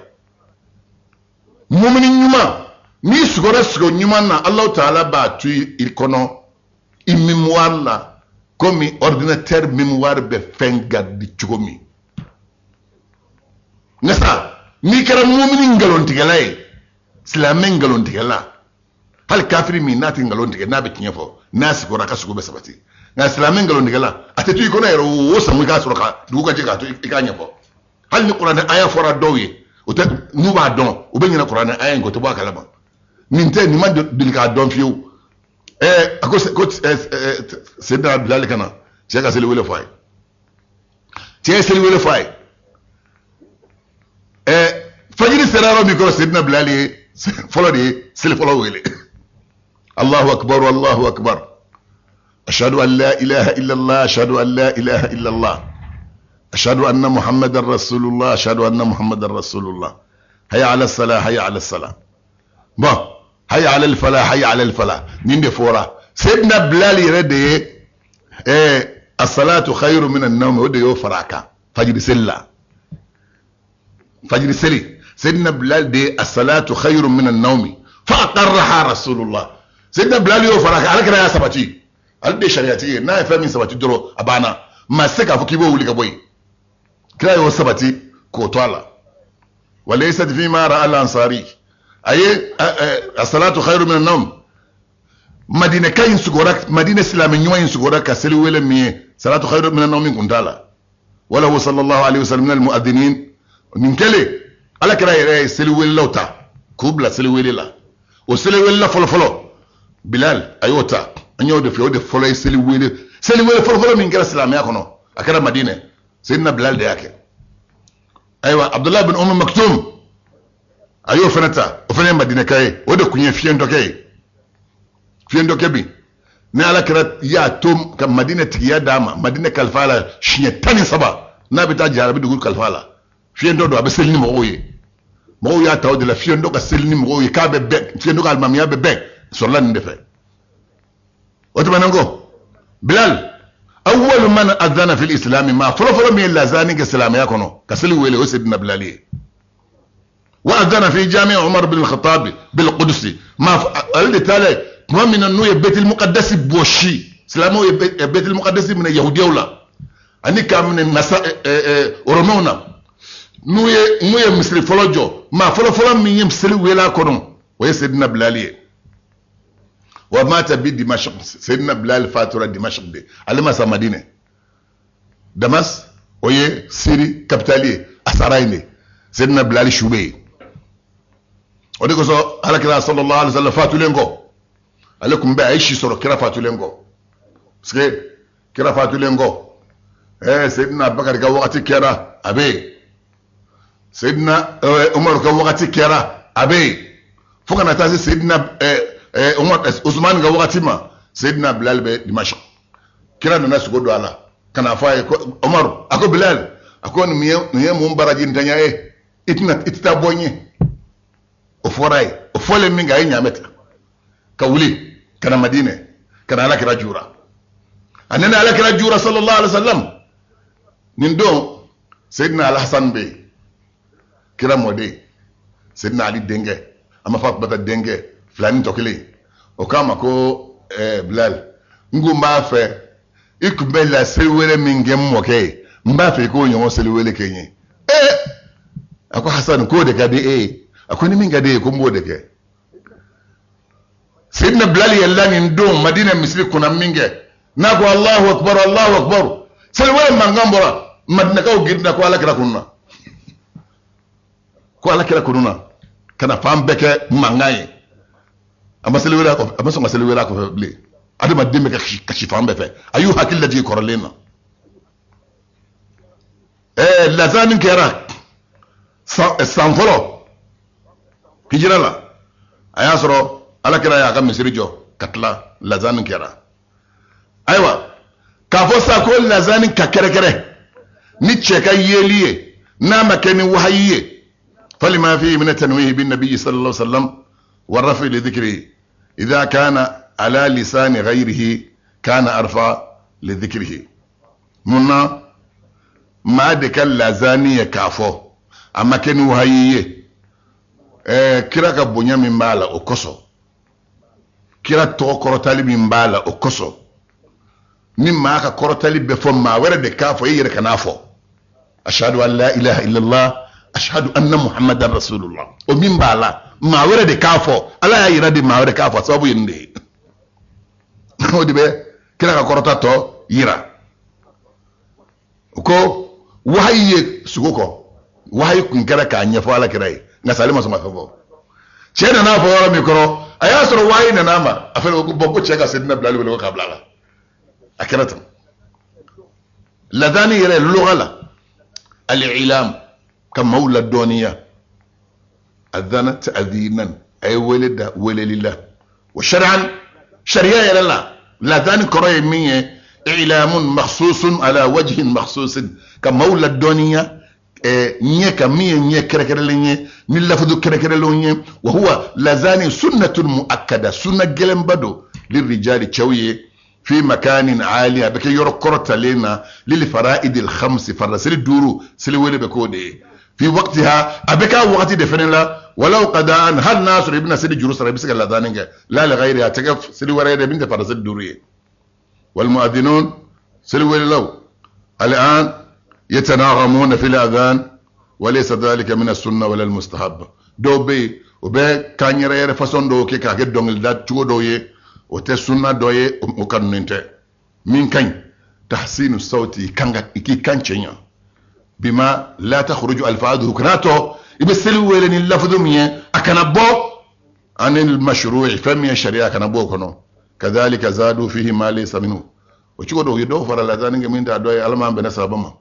Mumini ɲuman N'i sugora sugo ɲuman na, Alahu Taala b'a to i kɔnɔ, i mémoire la, komi ordinateur mémoire bɛ fɛn garder cogo min. Nka sa, n'i kɛra mumini nkalontigɛla ye, silamɛ nkalontigɛla, hali kafiri min n'a tɛ nkalon tigɛ, n'a bɛ tiɲɛ fɔ, n'a sigora, a ka sugo bɛ sabati. Nka silamɛ nkalontigɛla, a tɛ to i kɔnɔ yɛrɛ, o sango i k'a sɔrɔ ka dugu ka jɛ k'a to i k'a ɲɛfɔ. Hali ni kuranɛ aya fɔra dɔw ye, o tɛ, n'u b'a dɔn, u bɛ ɲinɛ kuranɛ aya in kɔ, o tɛ bɔ a kalama. Nin tɛ, nin ma deli k'a dɔn fiyewu. A ko ko Seydina Bilali ka na cɛ ka seli wele fɔ a ye. Cɛ ye seli wele fɔ a ye. Fajiri sera yɔrɔ min kɔrɔ, Seydina Bilali ye fɔlɔ de ye seli fɔlɔ wele. Allahu akbar, Allahu akbar, ashhadu an la ilaha illallah, ashhadu an la ilaha illallah, ashhadu anna muhammadan rasulullah, ashhadu anna muhammadan rasulullah, hayya ala salah, hayya ala salah, bon, hayya ala al falah, hayya ala al falah. Nin de fɔra. Seydina Bilali yɛrɛ de ye as-salatu khayru min an-nawm, o de y'o fara a kan fajiri seli la. Fajiri seli, Seydina Bilal de ye as-salatu khayru min an-nawm fa aqarraha rasulullah. Seydina Bilal y'o fara a kan, Ala kira y'a sabati. Ale de ye sariyatigi ye, n'a ye fɛn min sabati dɔrɔn, a banna, maa tɛ se k'a fɔ k'i b'o wuli ka bɔ yen. Kira y'o sabati k'o to a la. Walaysat fima ra'a al-ansari, a ye as-salatu khayru min an-nawm. Madinɛ ka in sugora, Madinɛ silamɛ ɲuman in sugora ka seli wele min ye, salatu khayru min an-nawm kun t'a la. Wala huwa sallallahu alaihi wasallam min al-mu'adhdhinin. Nin kɛlen, Ala kira yɛrɛ ye seli welelaw ta k'u bila seli wele la. O seli welela fɔlɔ fɔlɔ, Bilal a y'o ta. An y'o de fɛ, o de fɔlɔ ye seli wele, seli wele fɔlɔ fɔlɔ min kɛra silamɛya kɔnɔ, a kɛra Madinɛ, Seydina Bilal de y'a kɛ. Ayiwa, Abdullah bin Umm Maktum a y'o fana ta, o fana ye Madinɛka ye, o de tun ye fiyentɔkɛ ye. Fiyentɔkɛ bi ni Ala kira y'a to ka Madinɛ tigiya d'a ma, Madinɛ kalifa la siɲɛ 13, n'a bɛ taa jara, a bɛ dugu kalifa la. Fiyentɔ don, a bɛ seli ni mɔgɔw ye. Mɔgɔw y'a ta o de la, fiyentɔ ka seli ni mɔgɔw ye k'a bɛ bɛn, fiyentɔ ka alimamiya bɛ bɛn, sɔrɔla nin de fɛ. O tɛmɛnen kɔ, Bilal awwalu man adhana fil islami, maa fɔlɔfɔlɔ min ye lazani kɛ silamɛya kɔnɔ ka seli wele, o Seydina Bilal ye. Wa adhana fi jami Umar bin al-Khattab bil Qudus, ma ale de taalen tuma min na n'u ye Baitul Muqaddas bɔsi, silamɛw ye Baitul Muqaddas minɛ yahudiyaw la ani k'a minɛ nasa Romainw na, n'u ye misiri fɔlɔ jɔ, maa fɔlɔfɔlɔ min ye seli wele a kɔnɔ, o ye Seydina Bilal ye. Wa mata bi Dimashq, Seydina Bilal fatura Dimashq de, ale ma sa Madinɛ. Damas, o ye Syrie capitale ye, a sara yen de. Seydina Bilal su bɛ yen. O de kosɔn Ala kira sallallahu alaihi wasallam fatulen kɔ, ale tun bɛ, a ye si sɔrɔ kira fatulen kɔ, parce que kira fatulen kɔ, Seydina Bakari ka wagati kɛra, a bɛ yen. Seydina Umaru ka wagati kɛra, a bɛ yen, fo ka na taa se Seydina Umar Usman ka wagati ma, Seydina Bilal bɛ Dimashq. Kira nana sogo don a la ka na fɔ a ye ko Umaru a ko Bilal, a ko nin ye mun baraji ntanya ye, i tɛna, i tɛ taa bɔ n ye. O fɔra a ye, o fɔlen min kɛ, a ye ɲaamɛ ta ka wuli ka na Madinɛ, ka na Ala kira jura. A nana Ala kira jura sallallahu alaihi wa sallam. Nin don, Seydina Alhasan bɛ yen, kira mɔden, Seydina Ali denkɛ, a ma Fatumata denkɛ filani tɔ kelen. O k'a ma ko Bilal, n kun b'a fɛ i kun bɛ la seli wele min kɛ n mɔkɛ ye, n b'a fɛ i k'o ɲɔgɔn seli wele kɛ n ye. A ko Hasan, k'o de ka di e ye? A ko ni min ka di e ye, ko n b'o de kɛ. Seydina Bilal yɛlɛla nin don Madina misiri kunna min kɛ, n'a ko Allahu akbar, Allahu akbar, seli wele mankan bɔra, Madinakaw girinna ko Ala kira kunna, ko Ala kira kunna, ka na fan bɛɛ kɛ mankan ye. A ma seli wele a kɔfɛ, a ma sɔn ka seli wele a kɔfɛ bilen. Adamaden bɛ ka kasi fan bɛɛ fɛ, a y'u hakili lajigin kɔrɔlen na. Lazani kɛra san fɔlɔ hijira la, a y'a sɔrɔ Ala kira y'a ka misiri jɔ ka tila, lazani kɛra. Ayiwa, k'a fɔ sa ko lazani ka kɛrɛkɛrɛ ni cɛ ka yeli ye, n'a ma kɛ ni wahayi ye, falima fihi min tanwihi bin nabiyyi sallallahu alaihi wasallam wa rafi li dhikrihi, idha kana ala lisani ghayrihi kana arfa li dhikrihi. Mun na maa de ka lazani ye k'a fɔ a ma kɛ ni wahayi ye? Kira ka bonya min b'a la, o kosɔn, kira tɔgɔ kɔrɔtali min b'a la, o kosɔn, ni maa ka kɔrɔtali bɛ fɔ, maa wɛrɛ de k'a fɔ, i yɛrɛ kan'a fɔ. Ashhadu an la ilaha illallah, ashhadu anna muhammadan rasulullah, o min b'a la, maa wɛrɛ de k'a fɔ. Ala y'a yira de maa wɛrɛ k'a fɔ, sababu ye nin de ye. O de bɛ kira ka kɔrɔta tɔ yira. O ko wahayi ye sugo kɔ, wahayi kun kɛra k'a ɲɛfɔ ala kira ye, nka sali ma sɔn ka fɛn fɔ. Cɛ nana fɔ yɔrɔ min kɔrɔ, a y'a sɔrɔ wahayi nana a ma. A fɛnɛ ko bɔn, ko cɛ ka Sedina Bilali wele ko k'a bila a la. A kɛra ten. Ladani yɛrɛ lugha la, al-ilam, ka maaw ladɔnniya. Adana ta'dhinan, a ye wele da weleli la. Wa shar'an, sariya yɛrɛ la, ladani kɔrɔ ye min ye, ilamun makhsusun ala wajhin makhsusin, ka maaw ladɔnniya ɲɛ ka min ye ɲɛ kɛrɛkɛrɛlen ye ni lafudu kɛrɛkɛrɛlenw ye. Wa huwa lazani sunnatun muakkada, sunna gɛlɛnba don, lirijali, cɛw ye, fi makanin ali, a bɛ kɛ yɔrɔ kɔrɔtalen na, lil fara'idil khamsi, farida seli duuru seli wele bɛ k'o de ye, fi waqtiha, a bɛ k'a wagati de fɛnɛ la, walaw qada'an, hali n'a sɔrɔ i bɛna seli juru sara, i bɛ se ka ladani kɛ, la li ghayri, a tɛ kɛ seli wɛrɛ ye dɛ min tɛ farida seli duuru ye. Wal mu'adhdhinun, seli welelaw, al'an yatanaghamuna fil adhan wa laysa dhalika min as-sunna wala al-mustahab. Dɔw bɛ yen, o bɛ kan yɛrɛ yɛrɛ façon dɔw kɛ k'a kɛ dɔnkilida cogo dɔw ye, o tɛ sunna dɔ ye, o kanunen tɛ. Min ka ɲi, tahsinu sawti, kan ka i k'i kan cɛɲa, bima la takhruju alfaduhu, kana tɔ i bɛ seli wele ni lafudu min ye, a kana bɔ anil mashru'i, fɛn min ye sariya, a kana bɔ o kɔnɔ. Kadhalika zadu fihi ma laysa minhu, o cogo dɔw ye dɔw fara ladani kɛ min t'a dɔ ye. Ala m'an bɛnna sababa ma.